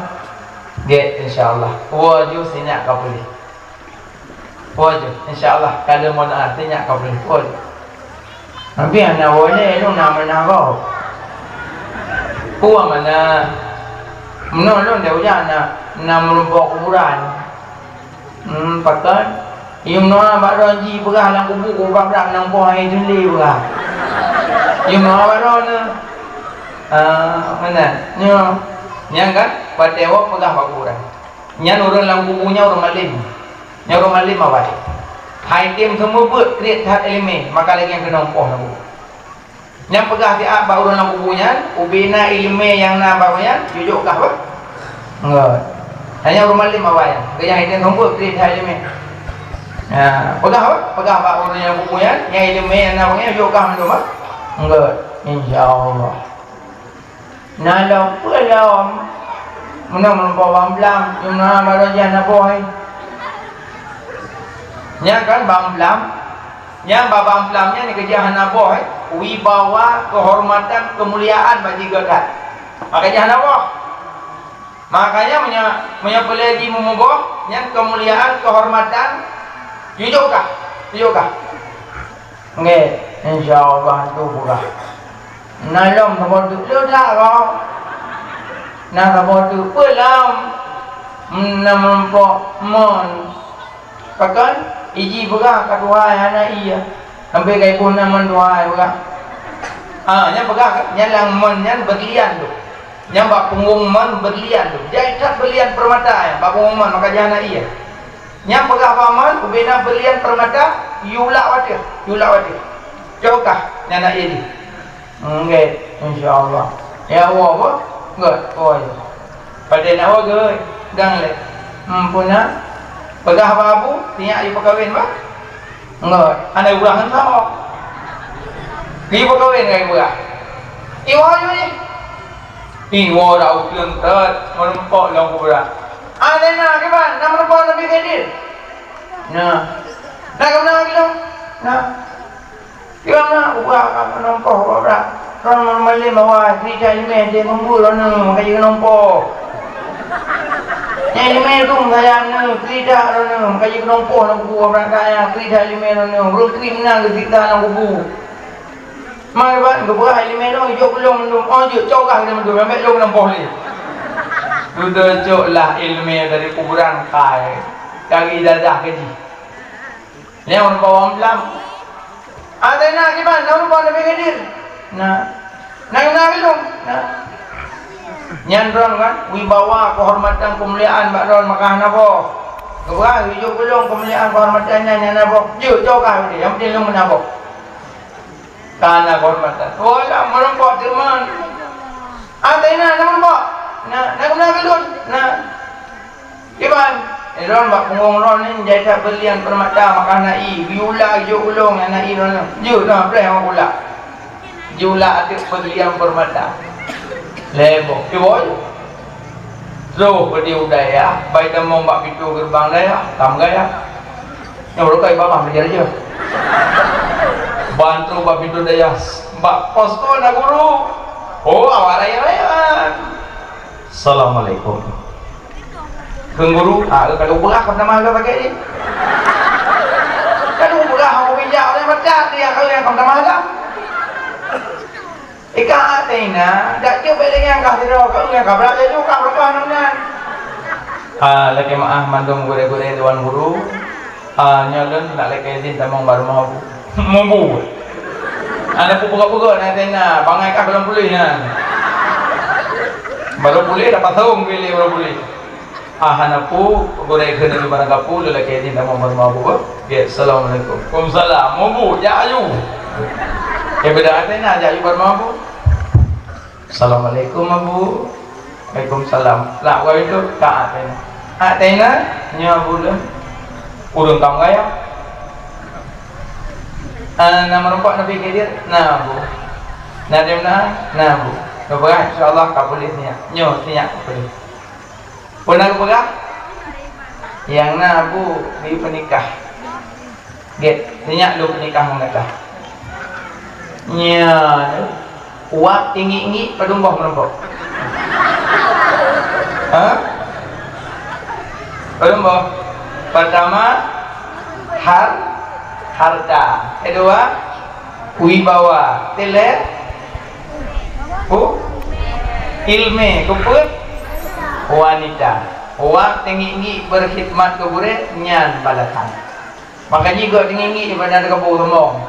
Gét, insya Allah. Woe ju sinyak ka puléh. Woe ju, insya Allah ka lheueh meudoa sinyak ka puléh. Woe ju. Tapi hana woe lé, lôn na meunan gob. Peue mana? Meunoe lôn deh ujan na, na meurumpok kuburan. Hmm, pakon? Yum noa bak droe ji peugah lam kubu, kubu bak brak nang poh hai jun lé peugah. Yum noa bak droe neu. Ah, meunan. Nyoe. Nyang kan? Watèe woe peugah bak kuburan. Nyan ureueng lam kubu nyan ureueng malém. Nyan ureueng malém awai. Hai tem seumeubeuet kriet that ileumèe, maka lagèe nyang keunong poh lam kubu. Nyang peugah siat bak ureueng lam kubu nyan, ubena ileumèe nyang na bak nyan, jujok kah bah? Enggak. Hanya ureueng malém awai nyan. Geunyang itu sungguh kriet hai ileumèe. Ha, peugah bah? Peugah bak ureueng lam kubu nyan, nyang ileumèe nyang na bak nyan, jujok kah mandum bah? Enggak. Insya Allah. Na lom, peue lom? Meunan meurumpok bang blam, nyang na baroe jih na boh hai. Nyan kan bang blam, nyang babang blam nyan keujah hana boh, eh, wibawa, keuhormatan, keumuliaan bak jih geuh that. Maka jih hana boh. Makanya meunyoe, meunyoe peuleueh jih meumuboh, nyan keumuliaan, keuhormatan, jujok kah? Jujok kah? Nggih, insya Allah tu peugah. Na lom saboh teuk leudak kau. Na saboh teuk peue lom? Na meurumpok mon. Pakon? Iji peugah ka tuha hana ié. Sampai ka iboh na mon tuha peugah. Ah, nyan peugah, nyan lam mon nyan berlian tu. Nyan bak punggong mon berlian tu. Jai that berlian permata nyan bak punggong mon maka jih hana ié. Nyan peugah bak mon, ubena berlian permata, yue ulak watèe, yue ulak watèe. Jok kah nyan na ié jih. Nggih, insya Allah. Ya Allah, apa? Nggih, oh ya. Pada nak apa, nggih? Dang lé. Hmm, peue na? Peugah bak Abu, sinyak jipeukawen bah? Nggih, hana ureueng ngon saboh. Jipeukawen ngon ureueng. Iwoe jih ni. Iwoe dak uteuen that, meurumpok lam kuburan. Ah, na, na, kiban, na meurumpok Nabi Khidir. Nah. Na, na, na, na. Kiban na, ubah ka meurumpok, ubah brat. Droeneuh malém awai, cerita ileumèe, dia kumpul droeneuh, maka jih keunompok. Nyang ileumèe tu, saya neu, cerita droeneuh, maka jih keunompok lam kubu, ubah brat kaya, cerita ileumèe droeneuh. Ureueng kri meunan geucerita lam kubu. Meunan ban geupeugah ileumèe nyoe, jok ulôn mandum, oh, jok, cok kah mandum, ambek lôn lam poh lé. Dudoe cok lah ileumèe dari kuburan kai, dari ijazah keu jih. Nyan ureueng bawang blam. Ada na kiban, na ureueng bawang Nabi Khidir. Na. Na, na bilong. Na. Nyan droen kan, wibawa, keuhormatan, keumuliaan bak droen maka hana boh. Geupeugah, jok ulôn keumuliaan, keuhormatan nyan, nyan hana boh. Jok, cok kah, yang penting lôn meunan boh. Ka na keuhormatan. Wala meurumpok teuma. Ateueh na, na meurumpok. Na, na guna keu lôn. Na. Kiban, eh, lôn bak punggong lôn ni jai that berlian permata maka na ié. Geuyue ulak jok ulôn na ié lôn. Jeuet na preh meunan ulak. Jiulak ateueh berlian permata. Lhèe boh. Kiban. Troh peudeh u dayah, bai tamong bak pintoe geureubang dayah, tam gaya. Nyoe rukoi babah meujadi jeuh. Ban troh bak pintoe dayah, bak posko na guru. Oh, awak raya-raya. Assalamualaikum. Kheun guru, ah, ka lôn peugah kon tamah lom pakai ni. Ka lôn peugah, aku bijak oleh baca dia kalau yang kon tamah lom. Ika até na, dak jeuet bèk lagèe nyang kah sidroe, ka ureueng nyang ka brat laju ka beurubah ngon nyan. Ah, lakèe meu'ah mandum gurèe-gurèe tuan guru. Ah, nyoe lôn nak lakèe izin tamong bak rumoh Abu. Mubu. Ana peue peugah-peugah na até na, bangai kah belom puléh nyan. Baru puléh dapat saum keu ilèe baru puléh. Ah, hana peue, gurèe kheun laju barang kapeue, lôn lakèe izin tamong bak rumoh Abu, bah. Ya, assalamualaikum. Waalaikumsalam. Mubu, jak aju. Eh, beda até na, jak aju bak rumoh Abu. Assalamualaikum, Abu. Waalaikumsalam. Lah, wah itu, ka até na. Até na, nyoe Abu lôn. Ureueng kam gaya. Ah, na meurumpok Nabi Khidir? Na, Abu. Na dem na? Na, Abu. Ka beurah, insya Allah, ka puléh sinyak. Nyoe, sinyak ka puléh. Peue na geupeugah? Nyang na, Abu, geuyue peunikah. Gét, sinyak lôn peunikah ngon gata. Nyan, wak tinggi-tinggi padum boh meurumpok. Ha? Padum boh? Pertama, har-, harta. Kedua, wibawa. Tiga, pu-, ilmu. Keempat, wanita. Wak tinggi-tinggi berkhidmat keu gurée, nyan balasan. Makajih gok tinggi-tinggi daripada teukabu sombong.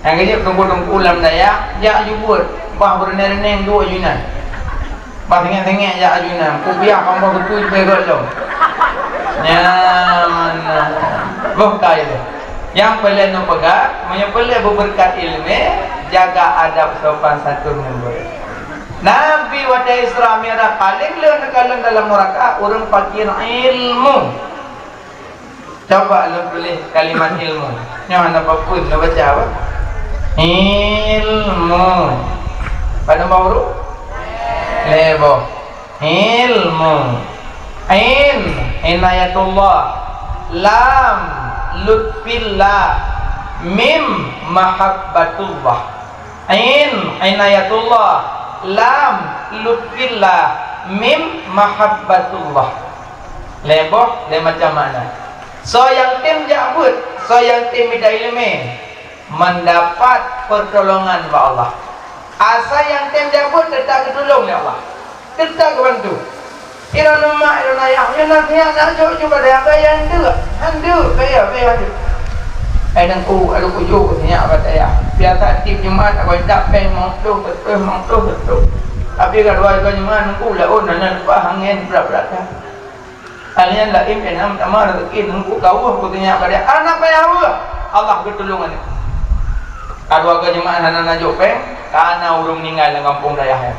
Nyang keujeuet teungku-teungku lam dayah, jak aju buet, bah beureuneng-reuneng duek aju inan. Bah sengek-sengek jak aju inan, kupiah pambah beutôi jibeuet gok lom. Nyan, boh kai lé. Nyang peureulée neupeugah, meunyoe peureulée beubeureukat ileumé, jaga adab sopan santun ngon gurée. Nabi watée Isra Mi'raj paleng le neukalon dalam neuraka ureuëng fakir ilmu. Coba lôn tuléh kalimat ilmu. Nyoe hana papeuen, neubaca apa? Ilmu. Padum boh huruf? Lhée boh. Ilmu. Ain, inayatullah. Lam, lutfillah. Mim, mahabbatullah. Ain, inayatullah. Lam, lutfillah. Mim, mahabbatullah. Lhée boh, lhée macam makna. Soe nyang tem jak buet, soe nyang tem mita ileumé, mendapat pertolongan bak Allah. Asai nyang tem jak buet, teutap geutulông lé Allah. Teutap geubantu. Droeneuh mak, droeneuh ayah, nyoe nasihat nak jok-jok bak dayah, gaya handeuk, handeuk, gaya, gaya handeuk. Hai Teungku, aduh kujok sinyak bak dayah. Biasa tiep Jumat, aku jak péng limong ploh, seratus, limong ploh, seratus. Tapi ka dua juta Jumat, Teungku, laôn hana leupah angén brat-brat that. Hal nyan laén pih na meutamah raseuki, Teungku, ka weueh kusinyak bak dayah. Hana payah weueh, Allah geutulông aneuk. Ka dua ka Jumat hana najok péng, ka na ureuëng meuninggai lam gampông dayah nyan.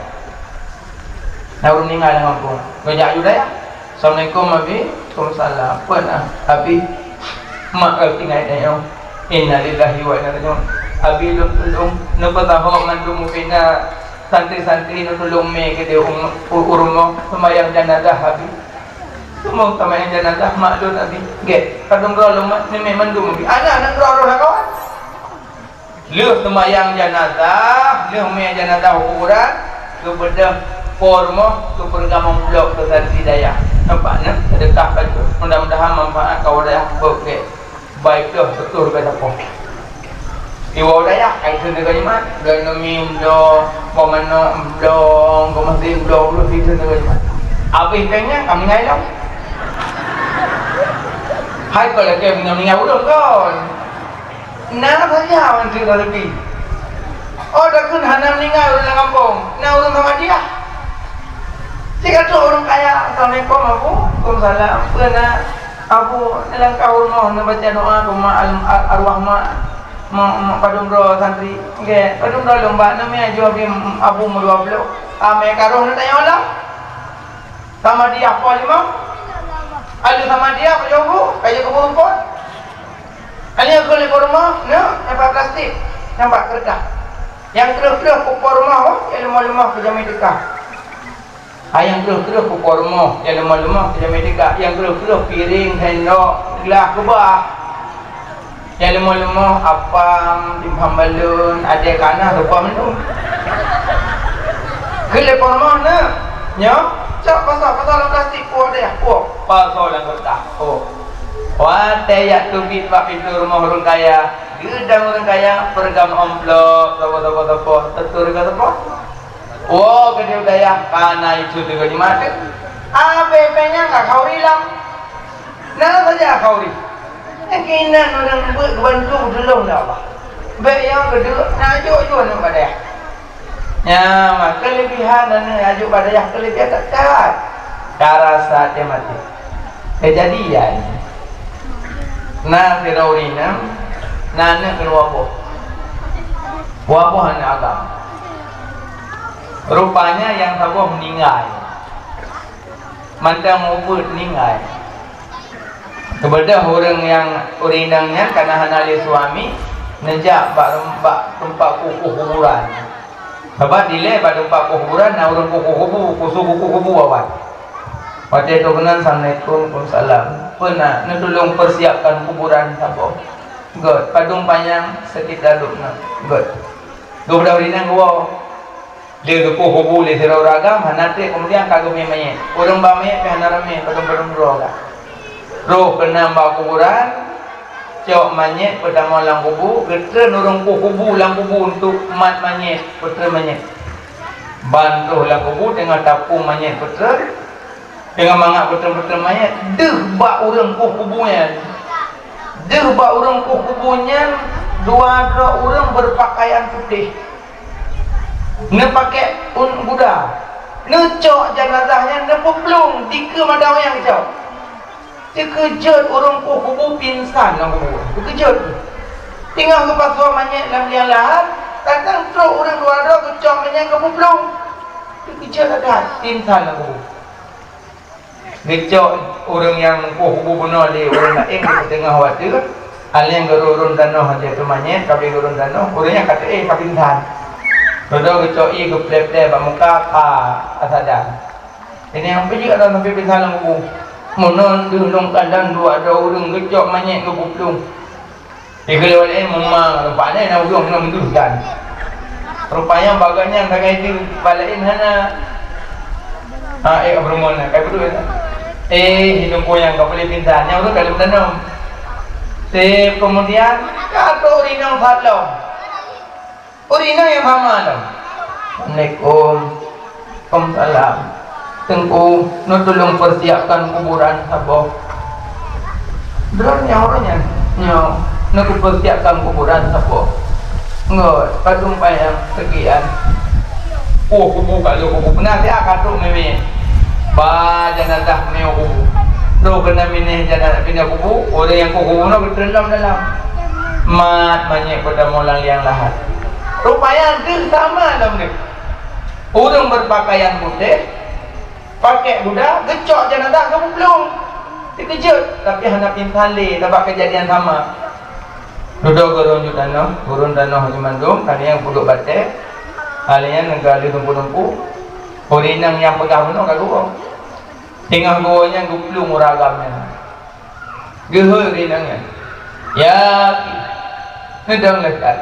Na ureuëng meuninggai lam gampông. Geujak aju dayah. "Assalamualaikum, Abi." "Waalaikumsalam." "Peue na, Abi?" "Mak ka tinggai tanyoe." "Innalillahi wa inna ilaihi raji'un." "Abi, lôn tulông neupeusaho mandum ubena santri-santri, neutulông mé keudeh u, u, u rumoh seumayang janazah, Abi." "Seumayang janazah mak lôn, Abi." "Gét, padum droe lôn mak neumé mandum, Abi." Aneuk-aneuk droe-droe hana kawan. Lheueh seumayang janazah, lheueh mé janazah u kuburan, geubeudôh po rumoh, geupeureugang amplop keu santri dayah. Nampak na? Seudeukah bacut. Mudah-mudahan manfaat keu dayah. Bôh gét. Baik dôh, beutôi gata poh. Iwoe dayah, kai thon teuka jimat. Geuneumi bloe, po manok bloe, geumeusé bloe, bloe kai thon teuka jimat. Abéh péng nyan, ka meuninggai lom. Hai ko lakée meuninggai ulôn kon. Na saja mantri raseuki. Oh, takheun hana meuninggai ureuëng lam gampông. Na ureuëng Muhammadiyah. Cit ka trok ureuëng kaya, "Assalamualaikum, Abu." "Waalaikumsalam." "Peue na, Abu, neulangkah u rumoh neubaca doa keu mak al-, ar-, arwah mak, mak, mak padum droe santri." "Gét, padum droe lôn bak, neumé aju Abi, Abu meudua ploh." Amé ka roh neutanyong lom. Muhammadiyah po limong. Ahli Muhammadiyah po limong, ka jeuet keu po rumpok. Hanya keu lé po rumoh, nyoe, nyang bak plastik, nyang bak keureutah. Nyang kreueh-kreueh keu po rumoh, oh, nyang leumoh-leumoh keu jamé teuka. Ah, nyang kreueh-kreueh keu po rumoh, nyang leumoh-leumoh keu jamé teuka. Nyang kreueh-kreueh piréng, sendok, glah, keubah. Nyang leumoh-leumoh apam, timphan balon, adée kana, rupa meunan. Keu lé po rumoh, nyoe, nyoe, cok pasoe, pasoe lam plastik, puwoe deh, puwoe. Pasoe lam keureutah, puwoe. Watée jak teubiet bak pintoe rumoh ureuëng kaya, geudong ureuëng kaya, peureugang amplop, saboh, saboh, saboh, teutur ka saboh. Woe keudeh u dayah, ka na isu teuga jimat teuh. Abéh péng nyan ka khauri lom. Na saja khauri. Nyang keunan ureuëng beuet geubantu tulông lé Allah. Bék nyang keudeuek na jok-jok aneuëk bak dayah. Nyan, maka keulebihan aneuëk aju bak dayah keulebihan that-that. Ka rasa até maté. Keujadian, na sidroe ureuëng inong, na aneuëk keudua boh. Dua boh aneuëk agam. Rupanya nyang saboh meuninggai. Mantong mubuet meuninggai. Keubeudoh ureuëng nyang, ureuëng inong nyan kana hana lé suami, neujak bak, bak teumpat kukuh kuburan. Sabab dilée bak teumpat kukuh kuburan na ureuëng kukuh kubu, khusos kukuh kubu awai. Watée geupeugah, "Assalamualaikum." "Waalaikumsalam." "Peue na?" "Neutulông peusiapkan kuburan saboh." "Gét." "Padum panyang?" "Sekitar dua ploh enam." "Gét." Geubeudôh rinang geuwoe. Lé geupoh kubu lé sidroe ureueng agam, hana trép keumudian ka geumé manyét. Ureueng ba manyét pih hana ramé, padum-padum droe ka. Roh keunan bak kuburan, cok manyét peutamong lam kubu, geutreun ureueng poh kubu lam kubu untuk mat manyét, peutreun manyét. Ban troh lam kubu teungoh tapông manyét peutreun, teungoh mangat peutreun-peutreun manyét, deuh bak ureueng poh kubu nyan. Deuh bak ureueng poh kubu nyan dua droe ureueng beupakaian putéh. Neupakèk un guda. Neucok jeunazah nyan neupeuplueng dikeue mata nyang geucok. Teukeujot ureueng poh kubu pingsan lam kubu. Teukeujot. Teungoh geupasoe manyét lam liang lahat, datang trok ureueng dua droe geucok manyét geupeuplueng. Teukeujot that, pingsan lam kubu. Geucok ureueng nyang poh kubu bunoe lé ureueng laén di teungoh watèe, alèh geurôn-rôn tanoh lé teumanyét, ka geurôn tanoh, ureueng nyan ka teuéh ka pingsan. Dudoe geucok ié geuplè-plè bak muka ka, ka sadar. Ini nyang peujeuet droe sampai pingsan lam kubu. Meunan deuh lôn kalon dua droe ureueng geucok manyét geupeuplueng. Di keuleuh laén meumang, rupanya na ureueng ngon deuh dan. Rupanya bagai nyan sagai deuh, bak laén hana. Ha, eh, beureumoh na, kai beudôh na. Eh, hidung kuyang ka boleh pingsan, nyang ureueng ka lheueh meudanom. Sép keumudian, ka trok ureueng inong that lom. Ureueng inong nyang sama lom. Assalamualaikum. Waalaikumsalam. Teungku, neutulông peusiapkan kuburan saboh. Droeneuh nyang uroe nyan, nyoe, neukupeusiapkan kuburan saboh. Ngon, padum panyang seukian. Oh, kubu ka lheueh kubu. Peunasihat ka trok mimit. Ba jeunazah miyueb kubu. Trok keunan binéh jeunazah binéh kubu, ureueng nyang kubu nyoe geutreun lom dalam. Mat manyét peutamong lam liang lahat. Rupanya deuh sama lom deuh. Ureueng beupakaian putéh, pakèk guda, geucok jeunazah geupeuplueng. Teukeujot, tapi hana pingsan lé, sabab keujadian sama. Dudoe geurôn ju tanoh, geurôn tanoh nyoe mandum, ka lheueh peuduek batèe, ka lheueh nyan ka lheueh teumpu-teumpu. Ureueng inong nyang peugah bunoe ka geuwoe. Teungoh geuwoe nyan geuplueng ureueng agam nyan. Geuhôi ureueng inong nyan. Ya akhi, neudong lé siat.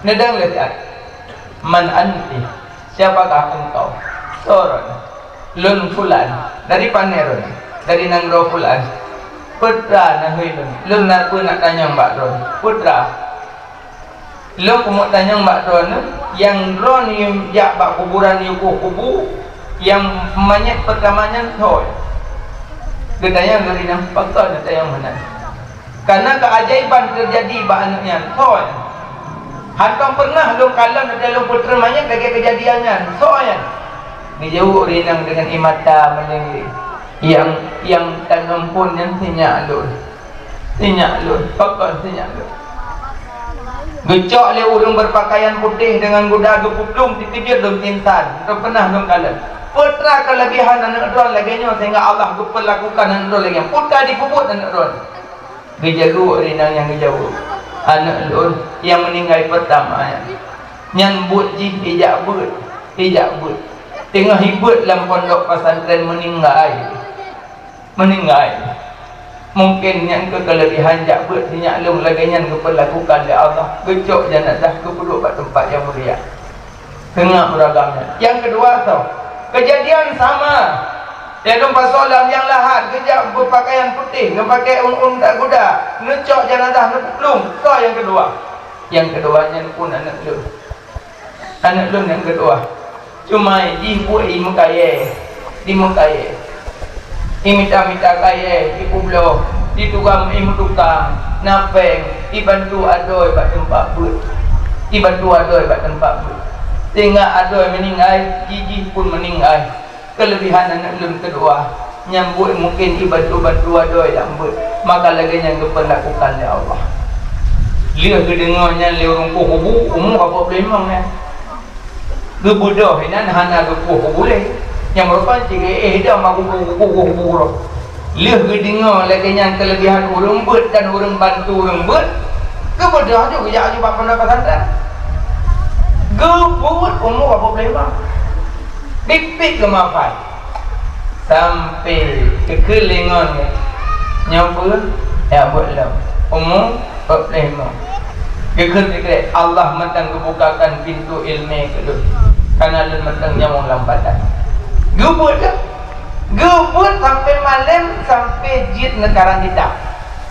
Neudong lé siat. Man anti? Siapakah engkau? Soe droeneuh? Lôn fulan. Dari pané droeneuh? Dari nanggroe fulan. Peue treuk neuhôi lôn? Lôn na peue neutanyong bak droeneuh? Peue treuk? Lôn keumeung tanyong bak droeneuh, nyang droeneuh jak bak kuburan yue poh kubu, nyang manyét peutama nyan soe? Geutanyong lé ureueng inong, pakon neutanyong meunan? Karena keajaiban teujadi bak aneuk nyan, soe nyan? Hántom peureunah lôn kalon watèe lôn peutreun manyét lagèe keujadian nyan, soe nyan? Geujaweueb ureueng inong deungon ié mata meuleng lé, "Nyang, nyang taneum phôn nyan sinyak lôn." Sinyak lôn, pakon sinyak lôn? Geucok lé ureueng beupakaian putéh deungon guda geupeuplueng, teukeujot lôn pingsan, hántom peureunah lôn kalon. Peue treuk keuleubihan aneuk droeneuh lagèe nyoe sehingga Allah geupeulakukan aneuk droeneuh lagèe nyan? Peue treuk jipeubuet aneuk droeneuh? Geujaweueb ureueng inong nyang geujaweueb, "Aneuk lôn nyang meuninggai peutama nyan, nyan beuet jih ijak beuet, ijak beuet. Teungoh ibeuet lam pondok pesantren meuninggai." Meuninggai. Mungken nyan keuh keuleubihan jak beuet sinyak lôn lagèe nyan geupeulakukan lé Allah, geucok jeunazah geupeuduek bak teumpat nyang mulia. Teungoh ureueng agam nyan. Nyang keudua soe? Keujadian sama. Lheuh lôn pasoe lam nyang lahat, geujak beupakaian putéh, geupakèk ôn-ôn guda, neucok jeunazah neupeuplueng. Soe nyang keudua? Nyang keudua nyan phôn aneuk lôn. Aneuk lôn nyang keudua. Cuma jih buet imeukayèe, imeukayèe. Imita-mita kayèe, ipeubloe, itukang, imeutukang, na pèng, ibantu adoe bak teumpat beuet. Ibantu adoe bak teumpat beuet. Sehingga adoe meuninggai, jih, jih phôn meuninggai. Keuleubihan aneuk lôn keudua, nyan buet mungken ibantu-bantu adoe lam beuet, maka lagèe nyan geupeulakukan lé Allah. Lheueh geudeungö nyan lé ureueng poh kubu, umu ka peuet ploh limong nyan. Geubeudôh inan hana geupoh kubu lé. Nyang meurupa cit éh dong bak kubu, kubu, kubu, kubu. Lheueh geudeungö lagèe nyan keuleubihan ureueng beuet dan ureueng bantu ureueng beuet, geubeudôh ju geujak aju bak pondok pesantren. Geubuet umu ka peuet ploh limong. Biet-biet geumafai. Sampai keu keulingon nyoe peue? Ya, buet lom. Umu peuet ploh limong. Geukheun sikrek, "Allah mantong geubukakan pintoe iéleumé keu lôn, kareuna lôn mantong nyawöng lam badan." Geubeuet, geubeuet sampoe malém, sampoe jeuet neukarang kitab.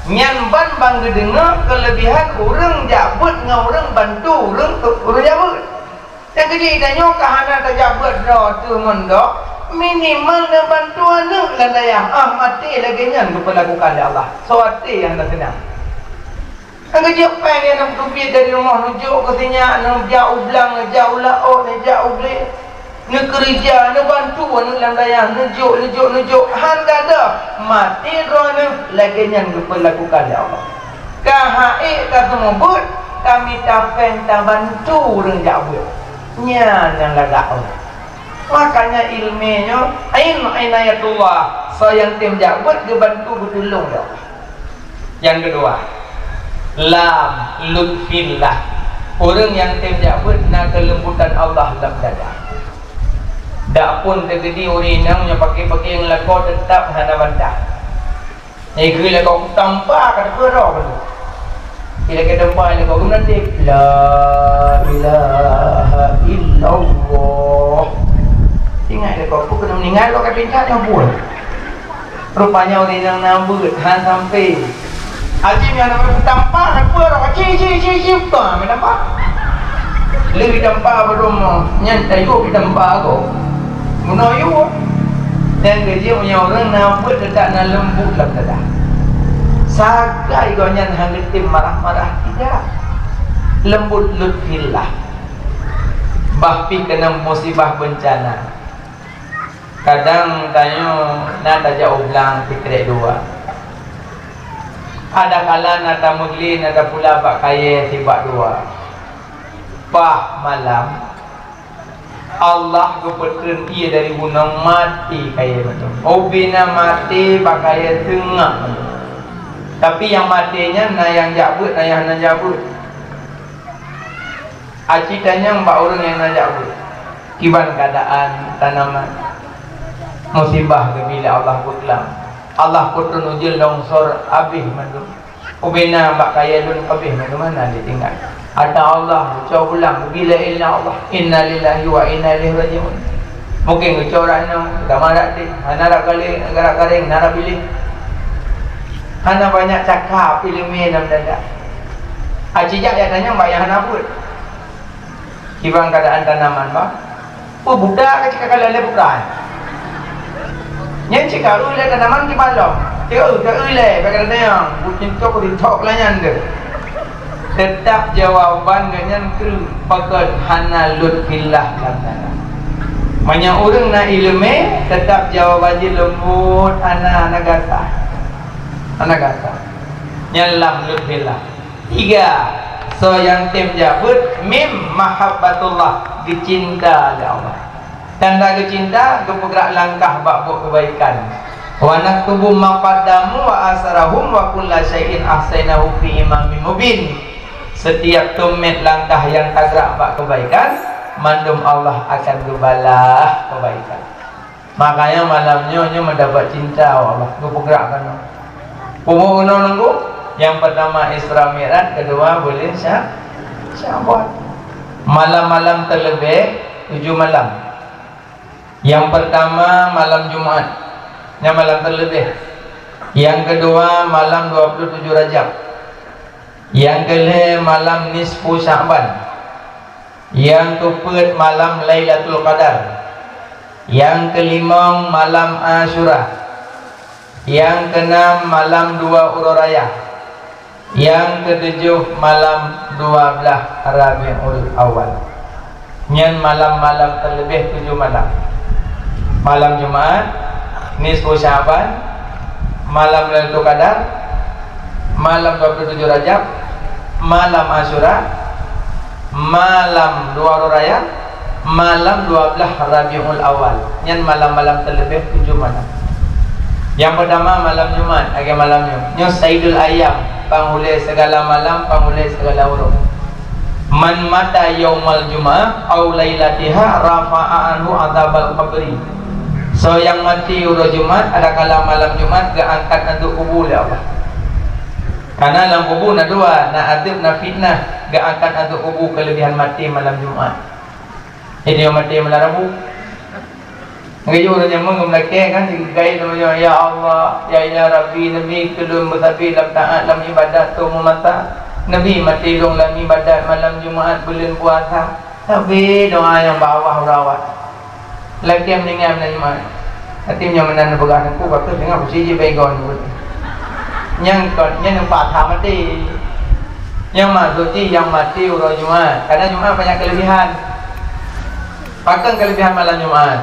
Nyan ban ban geudeungoe keuleubehan ureuëng jak beuet ngon ureuëng bantu ureuëng, ureuëng jak beuet. Nyang keujih tanyoe ka hana tajak beuet droe teuh mondok, minimal neubantu aneuëk lam dayah, ah, maté lagée nyan geupeulakukan lé Allah. Soe até nyang hana seunang. Nyang keujih péng nyang neuteubiet dari rumoh, neujok keu sinyak, neujak u blang, neujak u laôt, neujak u glé, neukeurija, neubantu aneuëk lam dayah, neujok, neujok, neujok, han gadôh, maté droeneueh, lagée nyan geupeulakukan lé Allah. Ka haiek ka seumeubeuet, ka mita péng tabantu ureuëng jak beuet. Nyan nyang lagak Allah. Makanya iéleumé nyoe, ain inayatullah, soe nyang tem jak beuet geubantu geutulông lé Allah. Nyang keudua, lam lutfillah. Ureuëng nyang tem jak beuet na keulembutan Allah lam dada. Dak pun teukeudi ureuëng inong nyang paké-paké nyang lakoe teutap hana bantah. Nyang keu lakoe tampa ka teupeurok tu. Bila ka tampa lakoe geumeunadeb, "La ilaha illallah." Ingat lakoe, peue keuneuk meuninggai lakoe ka tingkat nyang buet. Rupanya ureuëng nyang na beuet han sampai. Aji nyang na tampa ka teupeurok, ci, ci, ci, ci, pa, meutampa. Lé tampa baru mo, nyan tayue tampa ko. Meunoe yue. Dan gaji meunyoe ureuëng na beuet teutak na leumbut lam dada. Sagai gobnyan hana tem marah-marah tidak. Lembut lutfillah. Bah pih keunong musibah bencana. Kadang tanyoe na tajak u blang sikrek dua. Ada kala na tameuglé na tapula bak kayée sibak dua. Bah malam, Allah geupeutreun ié dari gunong maté kayée mantong. Ubena maté bak kayée teungoh mantong. Tapi nyang maté nyan na nyang jak beuet, na nyang hana jak beuet. Aci tanyong bak ureuëng nyang na jak beuet, kiban keuadaan tanaman. Musibah geubi lé Allah beuklam. Allah peutreun ujeuen longsor abéh mandum. Ubena bak kayée lôn kabéh meuteumana ditinggai. Ata Allah geucok pulang, bila ilna Allah. Innalillahi wa inna ilaihi raji'un. Mungkin geucok rot nyoe, gama rot deh, hana rot galeng, hana rot gareng, hana rot biléh. Hana banyak cakap iéleumé lam dada. Aci jak ya tanyong bak nyang hana buet. Kiban keuadaan tanaman, bah. Peue buta ka cit ka kalon lé bukai. Nyan cit ka eu lé tanaman kiban lom. Cit eu, cit eu lé, bak kata nyang, bucintok ditok lah nyan deh. Teutap jawaban geuh nyan keu pakon hana lutfillah lam dada. Meunyoe ureuëng na iéleumé, teutap jawaban jih leumbot, hana, hana gata. Hana gata. Nyan lam lutfillah. Tiga, soe nyang tem jak beuet, mim mahabbatullah, geucinta lé Allah. Tanda geucinta, geupeugrak langkah bak buet keubaikan. Wa naktubu ma qaddamu wa asarahum wa kulla syai'in ahsainahu fi imamin mubin. Setiap teumét langkah nyang tagrak bak keubaikan, mandum Allah akan geubalah keubaikan. Makanya malam nyoe, nyoe meudapat cinta Allah, geupeugrak keunoe. Peue bunoe nunggu? Nyang pertama Isra Mi'raj, kedua buleuen Sya-, Sya'ban. Malam-malam terlebih tujuh malam. Yang pertama malam Jumat, nyan malam terlebih. Yang kedua malam dua puluh tujuh Rajab. Nyang keulhée malam nisfu Sya'ban. Nyang keupeuet malam Lailatul Qadar. Nyang keulimong malam Asyura. Nyang keunam malam dua uroe raya. Nyang keutujoh malam dua blaih Rabiul Awal. Nyan malam-malam terlebih tujoh malam. Malam Jumat, nisfu Sya'ban, malam Lailatul Qadar, malam dua puluh tujuh Rajab, malam Asyura, malam dua uroe raya, malam dua blaih Rabiul Awal. Nyan malam-malam terlebih tujoh malam. Nyang pertama malam Jumat, lagée malam nyoe. Nyoe Saidul Ayyam, panghulée segala malam, panghulée segala uroe. Man mata yaumal jum'ah au lailatiha rafa'a anhu adzabal qabri. Soe nyang maté uroe Jumat, adakala malam Jumat geuangkat ateueh kubu lé Allah. Karena lam kubu na dua, na adeueb, na fitnah. Geuangkat adeueb kubu keulebihan maté malam Jumat. Jadi, maté malam Rabu. Geuyue ureueng nyang meungeum lakée kan, digeugaét lom, "Ya Allah, ya, ya Rabbi, neubi keu lôn meusabe lam taát, lam ibadat, tueng meumasa. Neubi maté lôn lam ibadat malam Jumat, buleuen puasa." Tapi doa nyang bak Allah urawat. Lakée meuninggai malam Jumat. Tapi nyoe meunan neupeugah Teungku, bagus deungoe, kusi jih baygon. Nyang kon, nyang nampak that maté. Nyang maksud jih nyang maté uroe Jumat. Karena Jumat banyak kelebihan. Pakon kelebihan malam Jumat?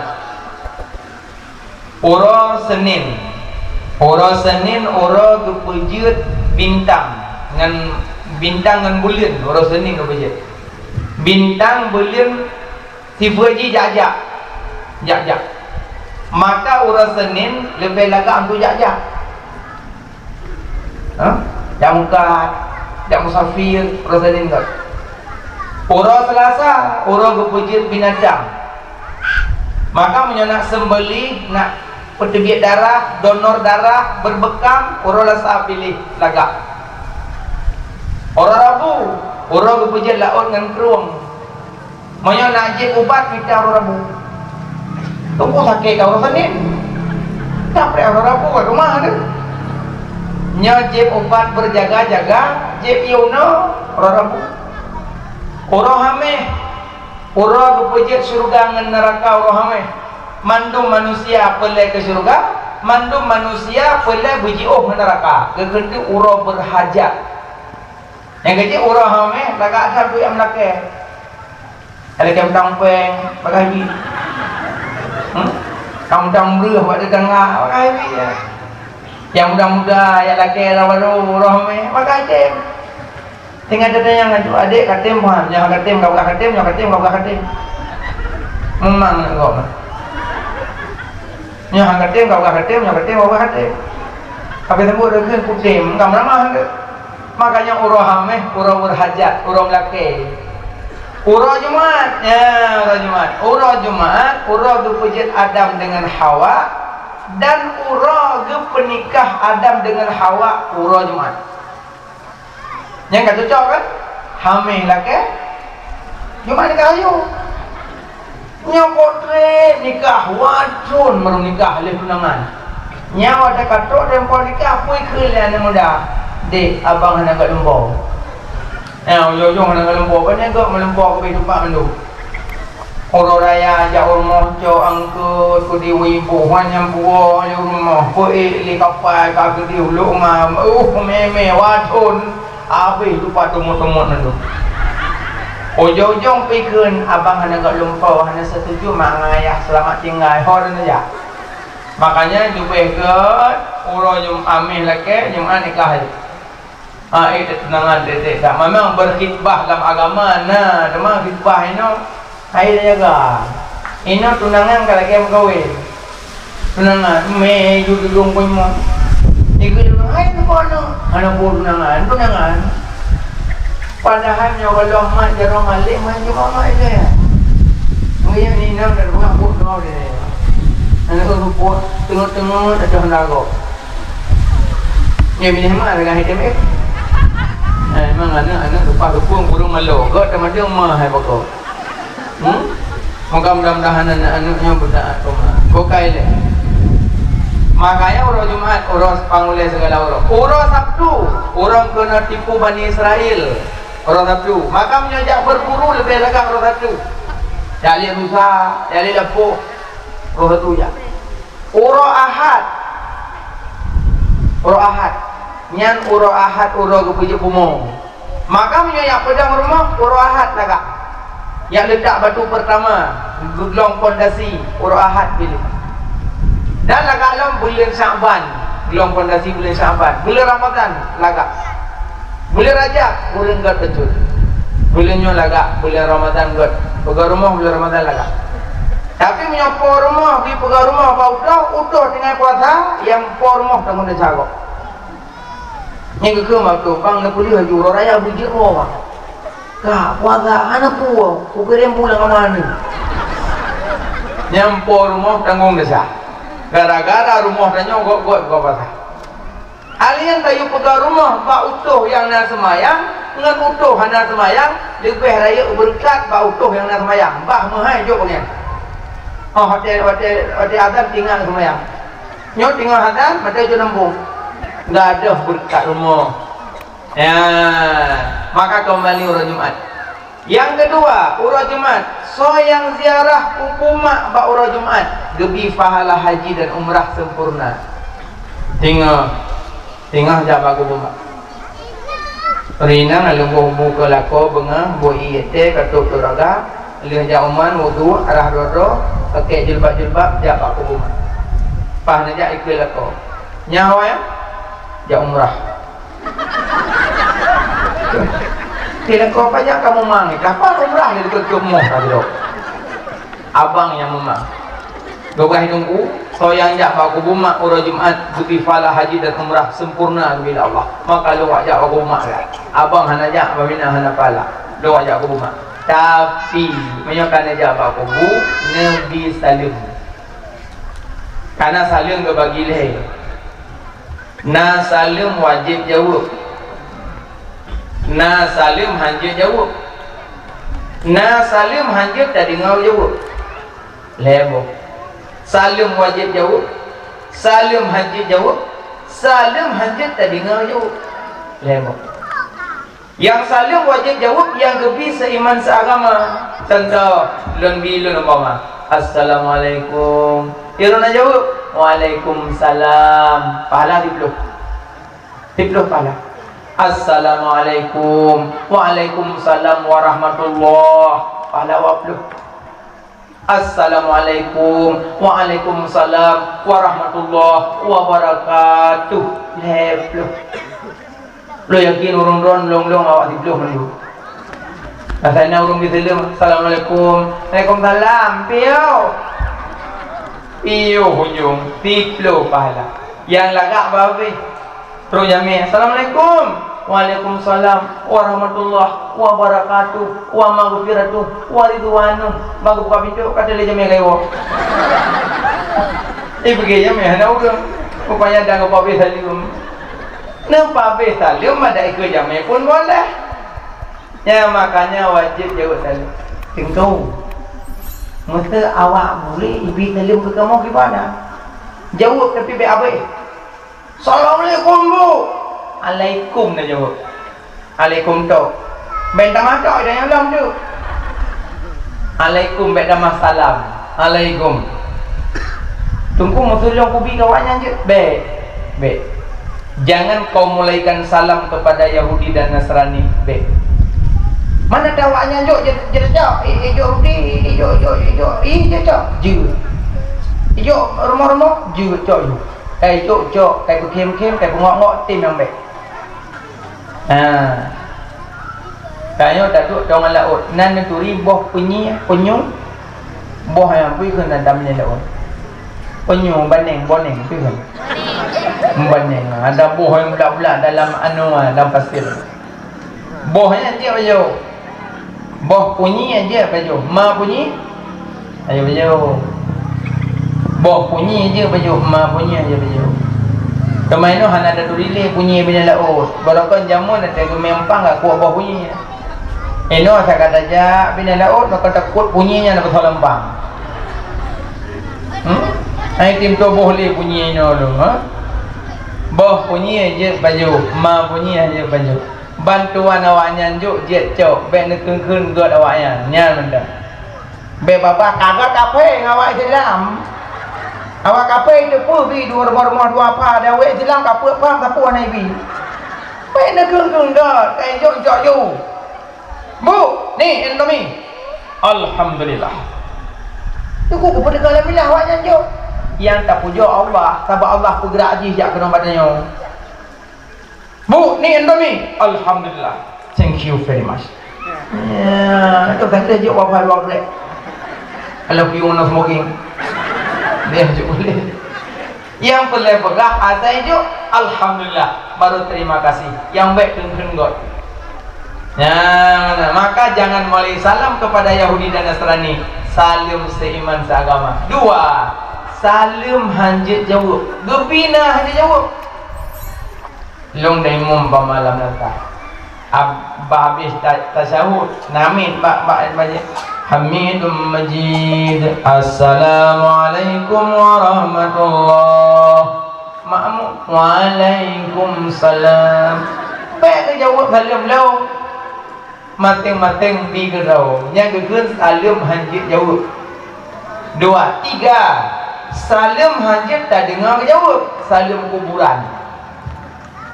Uroe Senin. Uroe Senin uroe geupeujeuet bintang ngon, bintang ngon buleuen, uroe Senin geupeujeuet. Bintang, buleuen, sifeuet jih jak-jak. Jak-jak. Maka uroe Senin leubeh lagak untuk jak-jak. Ha? Jak meukat, jak musafir, uroe Senin kot. Uroe Selasa, uroe geupeujeuet binatang. Maka meunyoe nak seumbeuléh, nak peuteubiet darah, donor darah, beubekam, uroe Selasa piléh lagak. Uroe Rabu, uroe geupeujeuet laôt ngon krueng. Meunyoe nak jieb ubat, mita uroe Rabu. Teungku sakét ka uroe Senin. Tapi uroe Rabu ka keumah teuh. Nyoe jieb ubat berjaga-jaga, jieb ié unoe uroe Rabu. Uroe Hameh, uroe geupeujeuet syeuruga ngon neuraka uroe Hameh. Mandum manusia peureulée keu syeuruga, mandum manusia peureulée beujiôh ngon neuraka. Geukheun teuk uroe berhajat. Nyang keujeuet uroe Hameh lagak that buet nyang meulakée. Ada nyang mutang péng, pakai jih. Hmm? Nyang mutang breueh bak tetangga, pakai jih, ya. Nyang muda-muda, nyang lakée nyang baru, uroe Hameh, pakai tem. Tinggai tatanyong aju, "Adék, ka tem, han?" "Nyoe ka tem, ka peugah ka tem, nyoe ka tem, ka peugah ka tem." Memang nak gop. Nyoe han ka tem, ka peugah ka tem, nyoe ka tem, ka peugah ka tem. Tapi teumbok deukeue kutem, ka meuramah deh. Makanya uroe Hameh, uroe berhajat, uroe meulakée. Uroe Jumat, ya, uroe Jumat. Uroe Jumat, uroe geupeujeuet Adam dengan Hawa, dan uroe geupeunikah Adam dengan Hawa, uroe Jumat. Nyang ka cocok kan? Hameh lakée, Jumat nikah ayue. Nyoe po treb nikah, watron baru nikah lheueh tunangan. Nyoe watée ka trok dan po nikah, pui kheun lé aneuk muda, "Dek, abang hana gok lumpo." Nyoe ujong-ujong hana gok lumpo, pane gok meulumpo keu tupak mandum. Uroe raya jak u rumoh cok angkot, keu di ibu-ibu, wan nyang puwoe lé u rumoh, peuék lé kapai ka keudeh u lok ma, uh, mé-mé watron, habéh tupat teumot-teumot nyan tu. Ujong-ujong pih kheun, "Abang hana gok lumpo, hana setuju mak ngon ayah, selamat tinggai." Ho dan jak. Makanya leubeh gét uroe Jumat, Hameh lakée, Jumat nikah. Ah, eh, tunangan detek dak. Memang berkhitbah lam agama na, teuma khitbah inoe hai jaga. Inoe tunangan ka lagée meukawen. Tunangan, mé ju tudong pun mo. Iku hai tu kono. Hana po tunangan, tunangan. Padahai nyoe gohlom mat jaroe Malik, mat jaroe Malik je. Mungkin ni nam dah rumah buat kau dia. Anak tu buat tengok-tengok dah dah lagu. Nyoe milih mak dengan H T M F. Eh, memang anak-anak leupah geupeueng burung malo. Gok teuma-teuma hai bako. Hmm? Moga mudah-mudahan anak-anak nyoe beutaat keu mak. Bukai lé. Makanya uroe Jumat, uroe pangulée segala uroe. Uroe Sabtu, uroe keuneuk tipu Bani Israel. Uroe Sabtu. Maka meunyoe jak berburu leubeh lagak uroe Sabtu. Jak liek rusa, jak liek lapôh. Uroe Sabtu jak. Uroe Ahad. Uroe Ahad. Nyan uroe Ahad, uroe geupeujeuet bumoe. Maka meunyoe jak peudong rumoh, uroe Ahad lagak. Jak leutak batu peurtama, geuglong pondasi, uroe Ahad piléh. Dan lagak lom buleuen Syakban, glong pondasi buleuen Syakban. Buleuen Ramadhan lagak. Buleuen Rajab, buleuen gét bacut. Buleuen nyoe lagak, buleuen Ramadhan gét. Peugah rumoh buleuen Ramadhan lagak. Tapi meunyoe po rumoh, di peugah rumoh bak utoh, utoh tinggai puasa, nyang po rumoh tanggong desya gob. Nyang geukheun bak utoh, "Bang, neupeuleueh laju uroe raya beujeuet woe, Bang." "Ka, puasa hana peue, kukirém pulang keu mana?" Nyang po rumoh tanggong desya. Gara-gara rumoh tanyoe gét-gét buka puasa. Alien tayue peugah rumoh bak utôh nyang na seumayang ngon utôh hana seumayang, leubeh rayeuk beureukat bak utôh nyang na seumayang. Bah meuhai jok nyan. Oh, watèe, watèe, watèe azan tinggai seumayang. Nyoe tinggai azan, mata jok nampung. Gadôh beureukat rumoh. Ya, maka keumbali uroe Jumat. Nyang keudua, uroe Jumat, soe nyang ziarah kubu mak bak uroe Jumat, geubi pahala haji dan umrah sempurna. Teungoh, teungoh jak bak kubu mak. Rinang leumoh bu keu lakoe beungoh, bu ié teh, katôb turaga, lheueh jak uman, wudu, arah droe-droe, pakèk jilbab-jilbab, jak bak kubu mak. Paih neujak ikeu lakoe. Nyan awai, jak umrah. Di lakoe pajan kamoe mang, kapan umrah di dekat moh ka jaweueb. Abang nyang meumang. Gobnyan nunggu, soe nyang jak bak kubu mak uroe Jumat, geubi pahala haji dan umrah sempurna geubi lé Allah. Maka lôn wak jak bak kubu mak kan. Abang hana jak, abang mina hana pahala. Lôn wak jak kubu mak. Tapi, meunyoe ka neujak bak kubu, neubi saleuem. Kana saleuem geubagi lhèe. Na saleuem wajéb jaweueb. Na saleuem hanjeuet jaweueb. Na saleuem hanjeuet tadeungoe jaweueb. Lhèe boh. Saleuem wajéb jaweueb. Saleuem hanjeuet jaweueb. Saleuem hanjeuet tadeungoe jaweueb. Lhèe boh. Nyang saleuem wajéb jaweueb nyang geubi seuiman seuagama. Contoh, lôn bi lôn umpama, "Assalamualaikum." Di lôn na jaweueb, "Waalaikumsalam." Pahala siplôh. Siplôh pahala. "Assalamualaikum." "Waalaikumsalam warahmatullah." Pahala dua plôh. "Assalamualaikum." "Waalaikumsalam warahmatullahi wabarakatuh." Lhèe plôh. Lôn yakin ureueng droen lôn-lôn awak siplôh mandum. Asai na ureueng bi saleuem, "Assalamualaikum." "Waalaikumsalam." Piôh. Piôh ujong, siplôh pahala. Nyang lagak babeh. Terus jamé, "Assalamualaikum." "Waalaikumsalam warahmatullahi wabarakatuh, wa maghfiratuh, wa ridwanuh." Bak geubuka pintoe, ka teulheueh jamé gaiwoe. Eh, peugah jamé hana ureueng. Rupanya dan geupabe saleuem. Neupabe saleuem, adak ikeue jamé pun boleh. Nyan makanya wajéb jaweueb saleuem. Teungku, meuseu awak bulèe ibi saleuem keu kamoe gimana? Jaweueb tapi bèk abéh. "Assalamualaikum, Bu." "Alaikum," na jaweueb. "Alaikum tok." Bèk tamah tok, ida nyang lom tu. "Alaikum," bèk tamah salam. "Alaikum." Teungku, meusulong kubi keu awaknyan jeuet? Bèk. Bèk. Jangan kau mulaikan salam kepada Yahudi dan Nasrani. Bèk. Mana ada awaknyan jok, jeuet, jeuet cok. Eh, eh, jok Yahudi, eh, jok, jok, jok, jok. Eh, jeuet cok. Jeuet. Eh, jok rumoh-rumoh, jeuet cok, jeuet. Kai cok-cok, kai peukhém-khém, kai peungok-ngok, tem nyang bèk. Ha. Tanyoe taduek dong lam laôt, nan neuturi boh peunyi, peunyu, boh nyang pui kheun na dam lam laôt. Peunyu, baneng, boneng, pui kheun. Baneng. Ada boh nyang bulat-bulat dalam anu, dalam pasir. Boh nyan jeuet bak yôh. Boh punyi jeuet bak yôh. Ma punyi, ayo bak yôh. Boh punyi jeuet bak yôh, ma punyi ayo bak yôh. Teuma inoe hana taturi lé punyi binéh laôt. Barokon jameun watèe geumeumpang ka kuek boh punyi. Inoe asai ka tajak binéh laôt, maka takuet punyi nyan na peusoe leumpang. Hmm? Ai tim tuboh lé punyi inoe lom, ha? Boh punyi jeuet bak yôh, ma punyi jeuet bak yôh. Bantuan awaknyan jok jeuet cok, bèk neukheun-kheun gèt awaknyan. Nyan mantong. Bèk babah ka gèt kafé ngon awak Islam. Awak kafé teupeu bi dua rumoh-rumoh dua pha, dan awak Islam ka peuet pha sapeue hana ibi. Bèk neukheun-kheun gèt, ka jok-jok ju. "Bu, ni Indomie." "Alhamdulillah." Teungku, peue peudeuka alhamdulillah awaknyan jok? Nyang tapujoe Allah, sabab Allah peugrak jih jak keunoe bak tanyoe. "Bu, ni Indomie." "Alhamdulillah. Thank you very much." Ya, tu kan dia jok wafat dua black. Kalau piu no smoking. Dia jok boleh. Nyang peureulèe peugah asai jok, alhamdulillah, baru terima kasih. Nyang bèk kheun-kheun gèt. Nah, maka jangan mulai salam kepada Yahudi dan Nasrani. Saleuem seiman seagama. Dua, saleuem hanjeuet jaweueb. Geubi na hanjeuet jaweueb. Lôn dan imum bak malam nata. Ab-, bah habéh ta-, tasyahud, namiet bak, bak, bak, Hamidum Majid. Assalamualaikum warahmatullah. Makmum, "Waalaikumsalam." Bèk geujaweueb saleuem lom. Maséng-maséng bi keudroe, nyang geukheun saleuem hanjeuet jaweueb. Dua, tiga, saleuem hanjeuet tadeungoe geujaweueb, saleuem kuburan.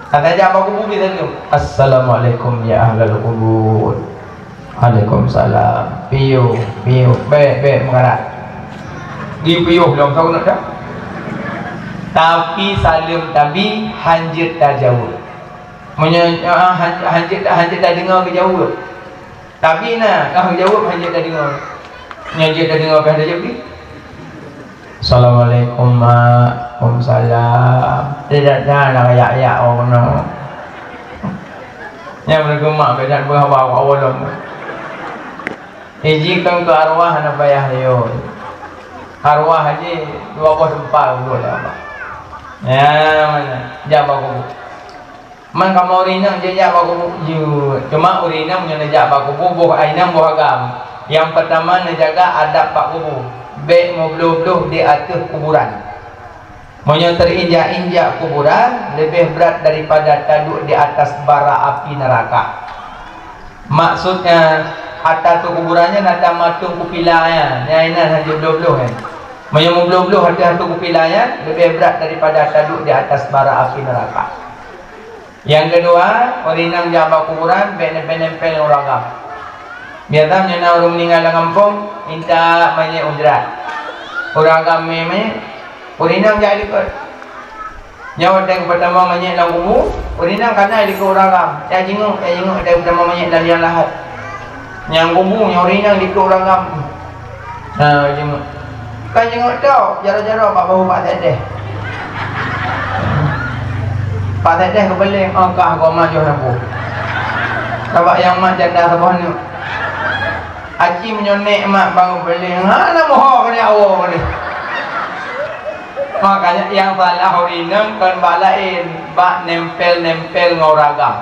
Ka tajak bak kubu bi saleuem, "Assalamualaikum ya ahlal kubur." "Waalaikumsalam." Piôh, piôh, bèk, bèk meukarat. Di piôh lom, tahu nak dah? Tapi saleuem tabi hanjeuet tajaweueb. Meunyoe, ah, han-, hanjeuet, hanjeuet tadeungoe geujaweueb. Tapi na, ka geujaweueb hanjeuet tadeungoe. Nyan jeuet tadeungoe, ka tajaweueb di. "Assalamualaikum, Mak." "Waalaikumsalam." Tidak ada nak yak-yak orang kena. Nyang meunurot mak beda dua hawa-hawa lom. Iji kan ke arwah anak payah yo. Arwah aja dua boh tempat dulu lah, Mak. Ya, mana? Jam aku. Man kamoe ureueng inong jijak bak kubu, jeuet. Cuma ureueng inong meunyoe neujak bak kubu, boh inong boh agam. Nyang peutama neujaga adab bak kubu, bèk meubloh-bloh di ateueh kuburan. Meunyoe teuinjak-injak kuburan, leubeh brat daripada taduek di atas bara api neuraka. Maksudnya, ata ateueh kuburan nyan ata matong kupila nyan, nyan inan hana jibloh-bloh nyan. Meunyoe meubloh-bloh ateueh ateueh kupila nyan, leubeh brat daripada taduek di atas bara api neuraka. Nyang keudua, ureueng inong jak bak kuburan bèk nempel-nempel ngon ureueng agam. Biasa meunyoe na ureueng meuninggai lam gampông, intat manyét ujrat. Ureueng agam mé manyét, ureueng inong jak dikeue. Nyoe watèe geupeutama manyét lam kubu, ureueng inong ka na dikeue ureueng agam. Ya jingok, ya jingok watèe geupeutama manyét lam liang lahat. Nyang kubu nyoe ureueng inong dikeue ureueng agam. Ha, jingok. Ka jingok tok, jaroe-jaroe bak bahu Pak Sekdes. Pak Sekdes geubeuléng, "Oh, kah goma joh na bu." Sabab nyang mat janda saboh aneuk. Aci meunyoe nèk mak bang geubeuléng, hana moho keu nèk awoe keu nèk. Makanya nyang salah ureueng inong kon bak laén, bak nempel-nempel ngon ureueng agam.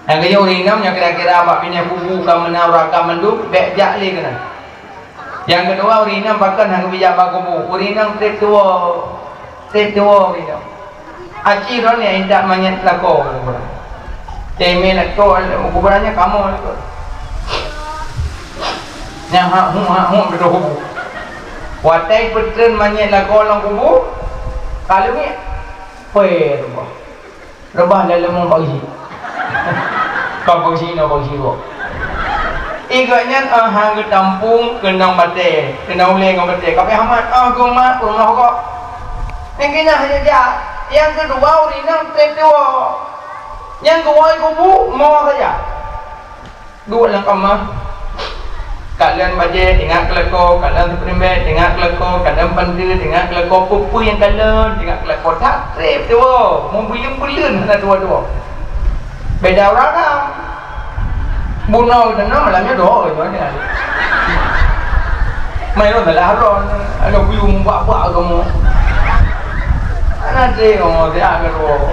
Nyang keujeuet ureueng inong nyang kira-kira bak binéh kubu ka meunan ureueng agam mandum, bèk jak lé keunan. Nyang keudua, ureueng inong pakon hana geubri jak bak kubu. Ureueng inong trép tuwoe, trép tuwoe ureueng inong. Aci droeneuh intat manyét lakoe. Teumé lakoe, kuburan nyan kamoe lakoe. Nyang hak hu, hak hu beutôi kubu. Watèe peutreun manyét lakoe lam kubu, ka leumiek. Peureubah. Reubah lam leumô bak geuchik. Ka bak geuchik, na bak geuchik. Igoe nyan, ah, han geutampông keunong batèe, keunong ulèe ngon batèe. Ka pih amat, ah, geumat, peurumoh gob. Nyang keunan hana jak. Nyang keudua, ureueng inong trép tuwoe. Nyang geuwoe kubu, mo saja. Duek lam kama. Kalon bajèe, teuingat keu lakoe, kalon sipeurumbèe, teuingat keu lakoe, kalon pandeue, teuingat keu lakoe, peue-peue nyang kalon, teuingat keu lakoe. That trép tuwoe, meubuleuen-buleuen hana tuwoe-tuwoe. Beda ureueng agam. Bunoe geutanyoe malam nyoe doh nyoe nyan. Mai lôn salah droe, lôn kuyue mubak-bak kamoe. Hana trép kamoe siat keudroe.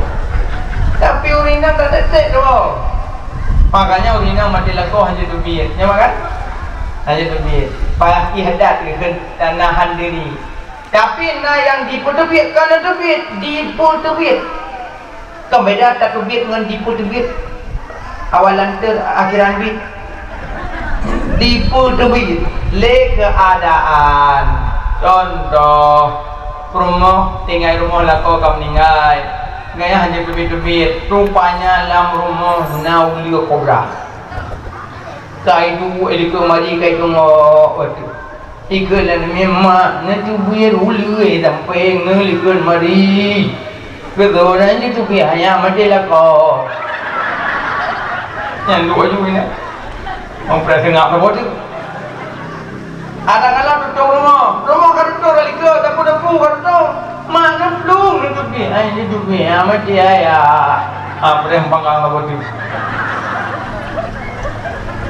Tapi ureueng inong ka trép tuwoe. Makanya ureueng inong maté lakoe hanjeuet teubiet. Nyo kan? Hanjeuet teubiet. Payah ihadat keu tanahan diri. Tapi na nyang dipeuteubiet, kon neuteubiet, dipeuteubiet. Kon beda tateubiet ngon dipeuteubiet. Awalan teuh, akhiran bit. Dipeuteubiet lé keuadaan. Contoh, peurumoh tinggai rumoh lakoe ka meuninggai. Gaya hana teubiet-teubiet, rupanya lam rumoh na uleue kobra. Ka iduek, eh, likot mari ka itungok watèe. Ikheun lé namiet, "Mak, neuteubiet uleue sampoe ngon likot mari." Geuteubiet, hana maté lakoe. Nyan duek aju nyan. Meupreh seungab saboh teuk. Ada kala tutong rumoh. Rumoh ka tutong dari likot, dapu-dapu ka tutong. Mak neuplueng neuteubiet. Ai, neuteubiet. Ah, maté ayah. Ah, preh panggang saboh teuk.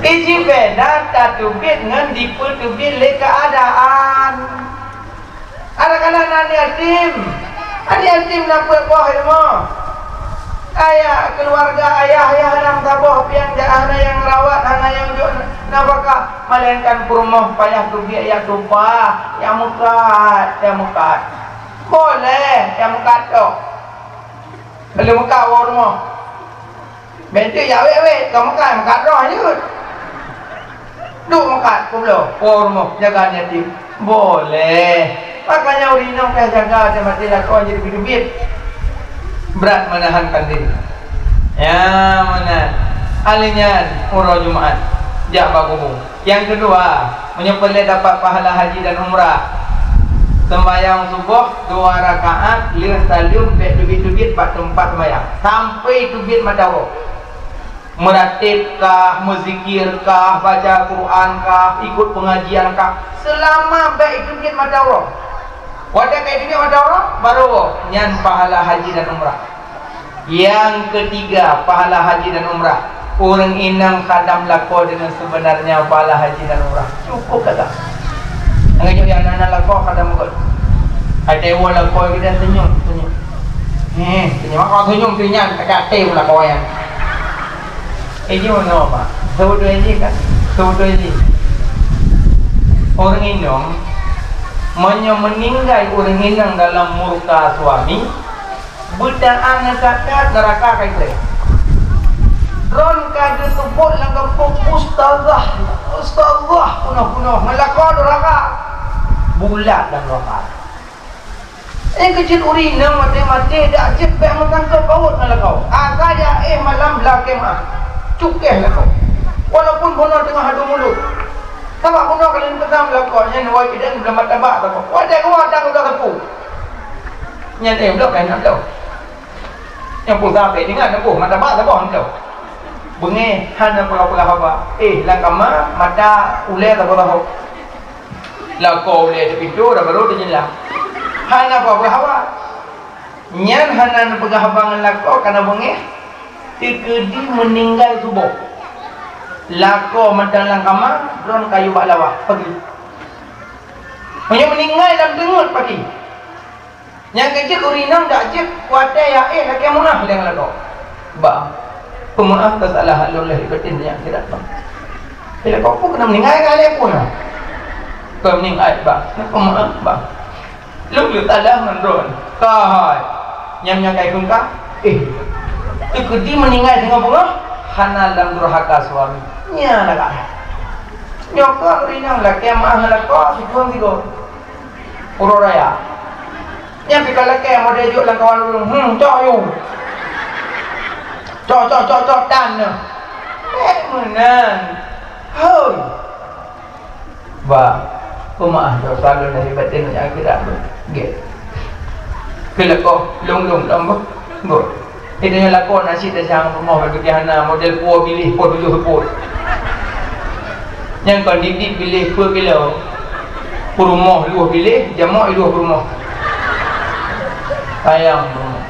Iji beda tateubiet ngon dipeuteubiet lé keuadaan. Ada kala na aneuk yatim. Aneuk yatim na peuet boh ilmu. Ayah, keuluwarga ayah, ayah nyang saboh pian jak hana nyang rawat, hana nyang jok nafakah, melainkan peurumoh payah teubiet jak tupa, jak meukat, jak meukat. Boleh jak meukat tok. Lheuh meukat woe rumoh. Bék teuk jak wét-wét, ka meukat, meukat droe jeuet. Duek meukat, peubloe, woe rumoh, jaga aneuk yatim. Boleh. Makanya ureueng inong ka jaga até maté lakoe jeuet teubiet-teubiet. Brat meunahan kandé. Ya, meunan. Alèh nyan, uroe Jumat, jak bak kubu. Nyang keudua, meunyoe peureulèe dapat pahala haji dan umrah, seumbahyang suboh dua rakaat, lheueh saleuem bèk teubiet-teubiet bak teumpat seumbahyang, sampai teubiet mata uroe. Meuratéb kah, meuzikir kah, baca Quran kah, ikut pengajian kah, seulama bèk teubiet mata uroe. Watèe ka teubiet mata uroe, barô nyan pahala haji dan umrah. Nyang keutiga, pahala haji dan umrah. Ureueng inong khadam lakoe deungon seubeunarnya pahala haji dan umrah. Cukup gagah. Nyang keujok nyang na lakoe khadam lakoe. Até woe lakoe geutanyoe seunyum, seunyum. Heh, seunyum. Maka seunyum tu nyan, tak até lakoe nyan. Eh, ji meunoe, Pak. Seubeutôi jih kan? Seubeutôi jih. Ureueng inong, meunyoe meuninggai ureueng inong dalam murka suami, Beutaan neusakat neuraka ka itré. Droen ka geuseubut lam gampông ustazah, ustazah peunoh-peunoh, meulakoe neuraka. Bulat lam neuraka. Eh, keuh cit ureueng inong maté-maté dak jeuet bèk meutangkeup baut ngon lakoe. Asai jak éh malam lakèe meu'ah. Cukéh lakoe. Walaupun bunoe teungoh adu mulut. Sabab bunoe ka lheueh peugah lakoe nyan wai bidan bulan martabak saboh. Watèe keuluwa dang udah teupeu. Nyan éh bloe ka na bloe. Nyang peugah bèk deungon saboh, mata bak saboh hantom. Beungèh hana peugah-peugah haba. Eh, lam kama mata ulèe saboh-saboh. Lakoe ulèe di pintoe dah barô di jendela. Hana peugah-peugah haba. Nyan hana neupeugah haba ngon lakoe kana beungèh. Teukeudi meuninggai suboh. Lakoe mantong lam kama, droen ka yue bak lawah pagi. Meunyoe meuninggai lam teungeut pagi. Nyang keujeuet ureueng inong dak jeuet watèe jak éh lakèe meu'ah lé ngon lakoe. Bang, peumeu'ah keu salah lôn lahé batén nyang sira bang. Lé lakoe peue keuneuk meuninggai ka lé peue na? Keu meuninggai bang, peumeu'ah bang. Lôn leuh salah ngon droen. Ka hai. Nyang nyan kai kheun ka? Éh. Teukeudi meuninggai singoh beungoh hana lam durhaka suami. Nyan na ka. Nyoe keuh ureueng inong lakèe meu'ah lakoe sigoe-sigoe. Uroe raya. Nyan pih ka lakèe model jok lam kawan ureueng. Hmm, cok yue. Cok, cok, cok, cok, tan nyoe. Eh, meunan. Hoi. Bah, peumaah dosa lôn dari batin nyang kira. Gèt. Keu lakoe, lôn, lôn, lôn, bah. Bah. Itu nyang lakoe nasib desya rumoh bagi hana model po biléh po tujoh seupôt. Nyang kon didik biléh peuet kilo. Peurumoh luwah biléh, jamok luwah peurumoh. Sayang peurumoh.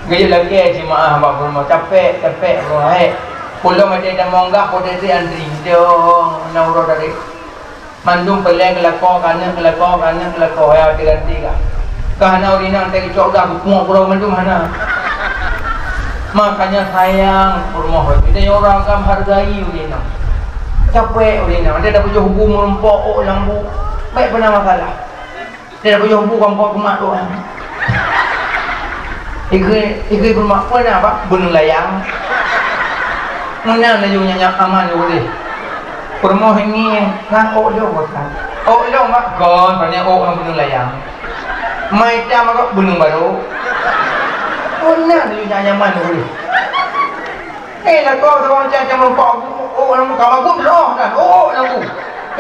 Geuyue lakèe jeumaah bak peurumoh, capek, capek peurumoh, hèk. Pulo maté dan monggah, pote si antri. Dong, na uroe tadi. Mandum peureulèe keu lakoe, keu aneuk, keu lakoe, keu aneuk, keu lakoe, ya, teuganti ka. Ka hana ureueng inong teucok gah, bukon uroe mandum hana. Makanya sayang peurumoh, kita nyang ureueng agam hargai ureueng inong. Capek ureueng inong, dia dah bujôh bu meurumpok ôk lam bu. Baik pernah masalah. Dia dah bujôh bu gampông keumat tu kan. Ikeu, ikeu peurumoh pun apa? Beuneueng layang. Meunan laju nyan aman laju boleh. Peurumoh ini kan ôk lôn bukan. Ôk lôn mak kon, pane ôk lôn beuneueng layang. Mai tam mak beuneueng barô. Meunan laju nyan nyaman laju boleh. Eh, lakoe saboh macam-macam meureumpok, oh, lam muka bagus loh kan. Oh, lam tu.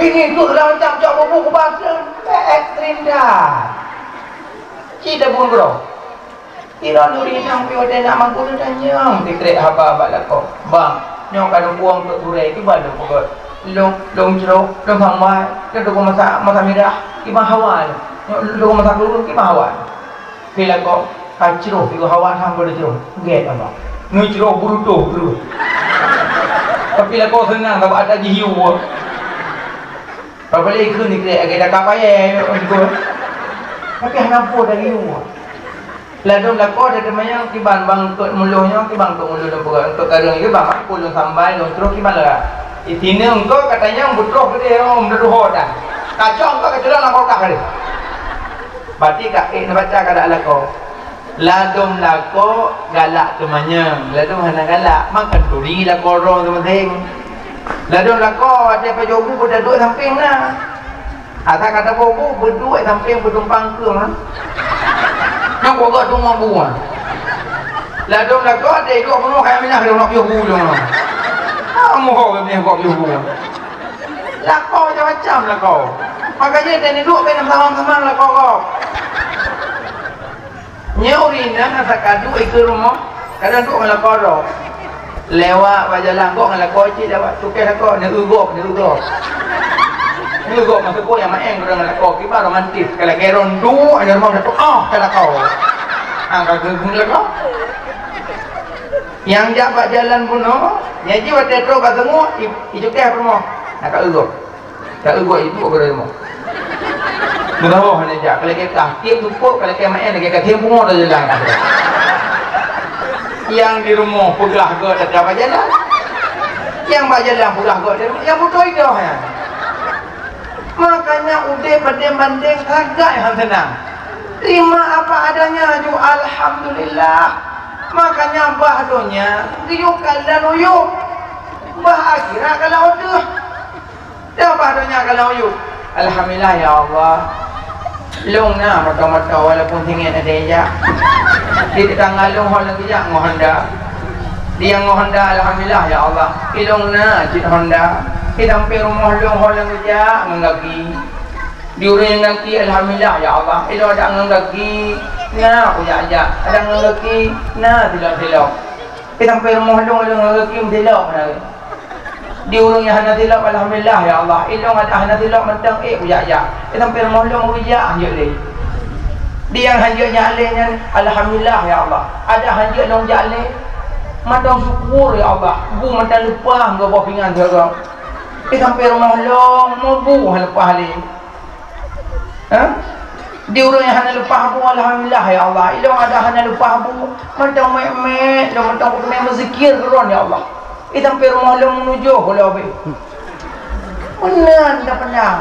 Ini tu segala macam cok bubu kubah ekstrim dah. Ci tabung bro. Kira nuri nang pi hotel nak mangkuk tu tanyong, dikrek haba bak lakoe. Bang, nyoe ka lôn buang keu turai, kiban lôn peugöt. Lôn, lôn jroh, lôn sambai, lôn tukang masak, masak mirah, kiban hawa lôn. Nyoe lôn tukang masak turun, kiban hawa lôn. Pi lakoe, ka jroh, pi hawa sang pada jroh. Gèt abang. Nyoe jroh beurutoh terus. Tapi lakoe seunang, sabab ada jihiu. Apalagi kheun dikrek, agak dah kapayai, ikut. Tapi hana po dari luwa. Ladôm lakoe teumanyong kiban bang eungkôt muloh nyoe, kiban eungkôt muloh lôn peugah, eungkôt kareueng nyoe kiban, bang, lôn sambai, lôn troh kiban lagak. Di sineuk eungkôt katanyong beutroh keudéh, oh, meududoe dah. Kacok eungkôt kacok lam kulkas tadi. Berarti ka ék neubaca keuadaan lakoe. Ladôm lakoe galak teumanyong, ladôm hana galak, maka turi lakoe droe teumaseng. Ladôm lakoe watèe pajoh bu beutaduek sampéng na. Asai ka taboh bu, beuduek sampéng beutumpang keueng, ha? Nyang kogok teungoh bu, ha? Ladôm lakoe, watèe iduek bunoe kaya minah lôn piôh bu lôn, ha? Ha, moho geuh piôh bu. Lakoe macam-macam lakoe. Makajih, watèe neuduek, bèk neusamang-samang lakoe gob. Nyoe ureueng inong asai ka duek ikeue rumoh, kadang duek ngon lakoe droe. Lewat bak jalan, gok ngon lakoe cit lewat, tukéh lakoe, neueu gob, neueu gob. Neueu gob maksud ku nyang maén ngon lakoe, kiban romantis. Ka lagèe rondu, ada rumoh satu, ah, ka lakoe. Ah, ka geuh lakoe. Nyang jak bak jalan bunoe, nyan jih watèe trôk bak teungoh, i, icukéh rumoh. Na ka eu gob. Ka eu gob iduek bak rumoh. Meugawoe hana jak, ka lagèe kah, tiep seupôt ka lagèe maén, lagèe ka tiep pungo dah jalan. Nyang di rumoh peugah gob teuka bak jalan. Nyang bak jalan peugah gob di rumoh, nyang beutôi idoh nyan. Makanya udép bandeng-bandeng sagai han seunang. Terima apa adanya aju, alhamdulillah. Makanya bah donya geuyue kalon uyueb, bah akhirat kalon udeuh. Dah bah donya kalon uyueb. Alhamdulillah ya Allah. Lôn na moto-moto walaupun singet ada jak. Di tetangga lôn ho lôn geujak ngon Honda. Di nyang ngon Honda, alhamdulillah ya Allah. Di lôn na cit Honda. Di sampéng rumoh lôn ho lôn geujak ngon gaki. Di ureueng nyang gaki, alhamdulillah ya Allah. Di lôn adak ngon gaki, na kujak-jak. Adak ngon gaki, na silop-silop. Di sampéng rumoh lôn, lôn ngon gaki meusilop na. Di ureueng nyang hana silop, alhamdulillah ya Allah. Ilôn adak hana silop mantong ék kujak-jak. Di sampéng rumoh lôn kujak hanjeuet lé. Di nyang hanjeuet jak lé nyan, alhamdulillah ya Allah. Adak hanjeuet lôn jak lé. Mantong syukur ya Allah. Bu mantong leupah ngon boh pingan sigoe. Di sampéng rumoh lôn, meubu han leupah lé. Ha? Di ureueng nyang hana leupah bu, alhamdulillah ya Allah. Ilôn adak hana leupah bu, mantong mèk-mèk, lôn mantong peuteumèe meuzikir keu droen ya Allah. Di sampéng rumoh lôn meunujoh lôn abéh. Meunan dah pandang.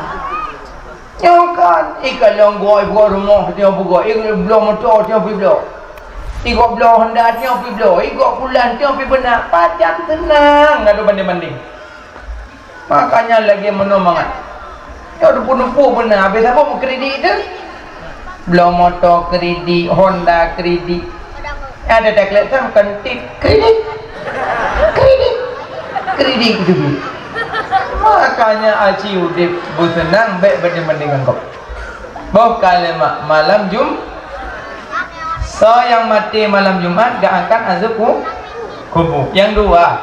Nyoe kan, i kalon gob, i gob rumoh, nyoe peugob, i bloe moto, nyoe pih bloe. I gob bloe Honda, nyoe pih bloe, i gob pulan, nyoe pih beuna. Pajan seunang, na bandeng-bandeng. Makanya lagèe meunoe mangat. Nyoe teupeu-teupeu beuna, abéh saboh meukredit teuh. Bloe moto kredit, Honda kredit. Ada dah kelihatan kan tip kredit. Kredit. Kredit tu. Makanya aci udép beuseunang bèk bandeng-bandeng ngon gob. Boh kalimat malam Jum-, soe nyang maté malam Jumat geuangkat azab ku-, kubu. Nyang dua,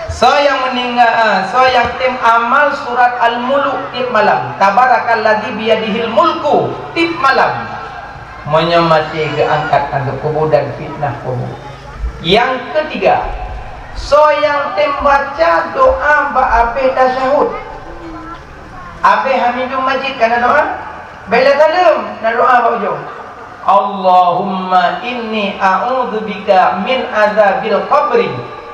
soe nyang meuninggai, ah, soe nyang tem amal surat Al-Muluk tiep malam, Tabarakalladzi biyadihil mulku tiep malam, meunyoe maté geuangkat azab kubu dan fitnah kubu. Nyang keutiga, soe nyang tem baca doa bak abéh tasyahud. Abéh Hamidum Majid ka na doa? Bèk lé saleuem, na doa bak ujong. Allahumma inni a'udzubika min adzabil qabri,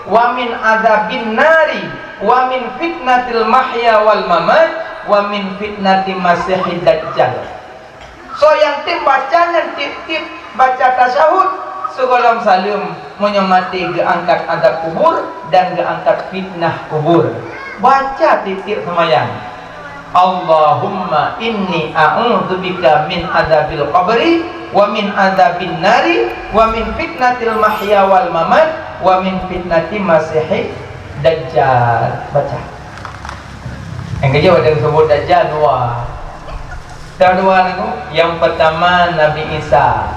wa min adzabin nari, wa min fitnatil mahya wal mamat, wa min fitnati masihid dajjal. Soe nyang tem baca nyan tiep-tiep baca tasyahud sigohlom saleuem, meunyoe maté geuangkat azab kubur dan geuangkat fitnah kubur. Baca tiep-tiep seumayang. Allahumma inni a'udzubika min adzabil qabri, wa min adzabin nari, wa min fitnatil mahya wal mamat, wa min fitnati masihid dajjal. Baca. Nyang keujeuet watèe geuseuôt dajjal dua. Nyang dua nyan, nyang peutama Nabi Isa.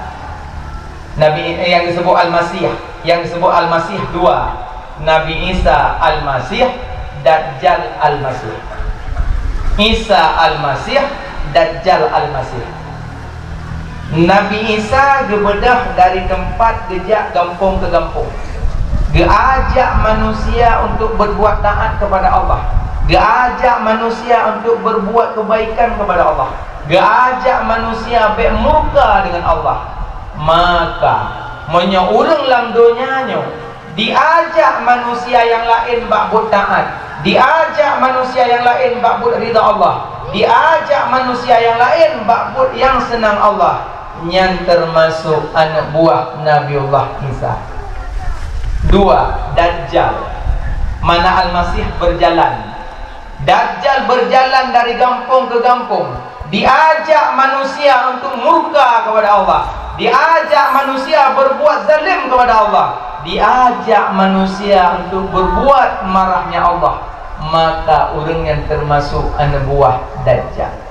Nabi, eh, nyang geuseuôt Al-Masih, nyang geuseuôt Al-Masih dua. Nabi Isa Al-Masih, Dajjal Al-Masih. Isa Al-Masih, Dajjal Al-Masih. Nabi Isa geubeudôh dari teumpat geujak gampông keu gampông. Geuajak manusia untuk berbuat taat kepada Allah. Geuajak manusia untuk berbuat kebaikan kepada Allah. Geuajak manusia bèk murka dengan Allah. Maka, meunyoe ureuëng lam donya nyoe diajak manusia nyang laén bak buet taát, diajak manusia nyang laén bak buet ridha Allah, diajak manusia nyang laén bak buet nyang seunang Allah, nyan teumasok aneuëk buah Nabiullah Isa. Dua, Dajjal. Mana Almasih berjalan. Dajjal berjalan dari gampông ke gampông, diajak manusia untuk murka kepada Allah, diajak manusia berbuat zalim kepada Allah, diajak manusia untuk berbuat marahnya Allah. Maka ureuëng nyan teumasok aneuëk buah Dajjal.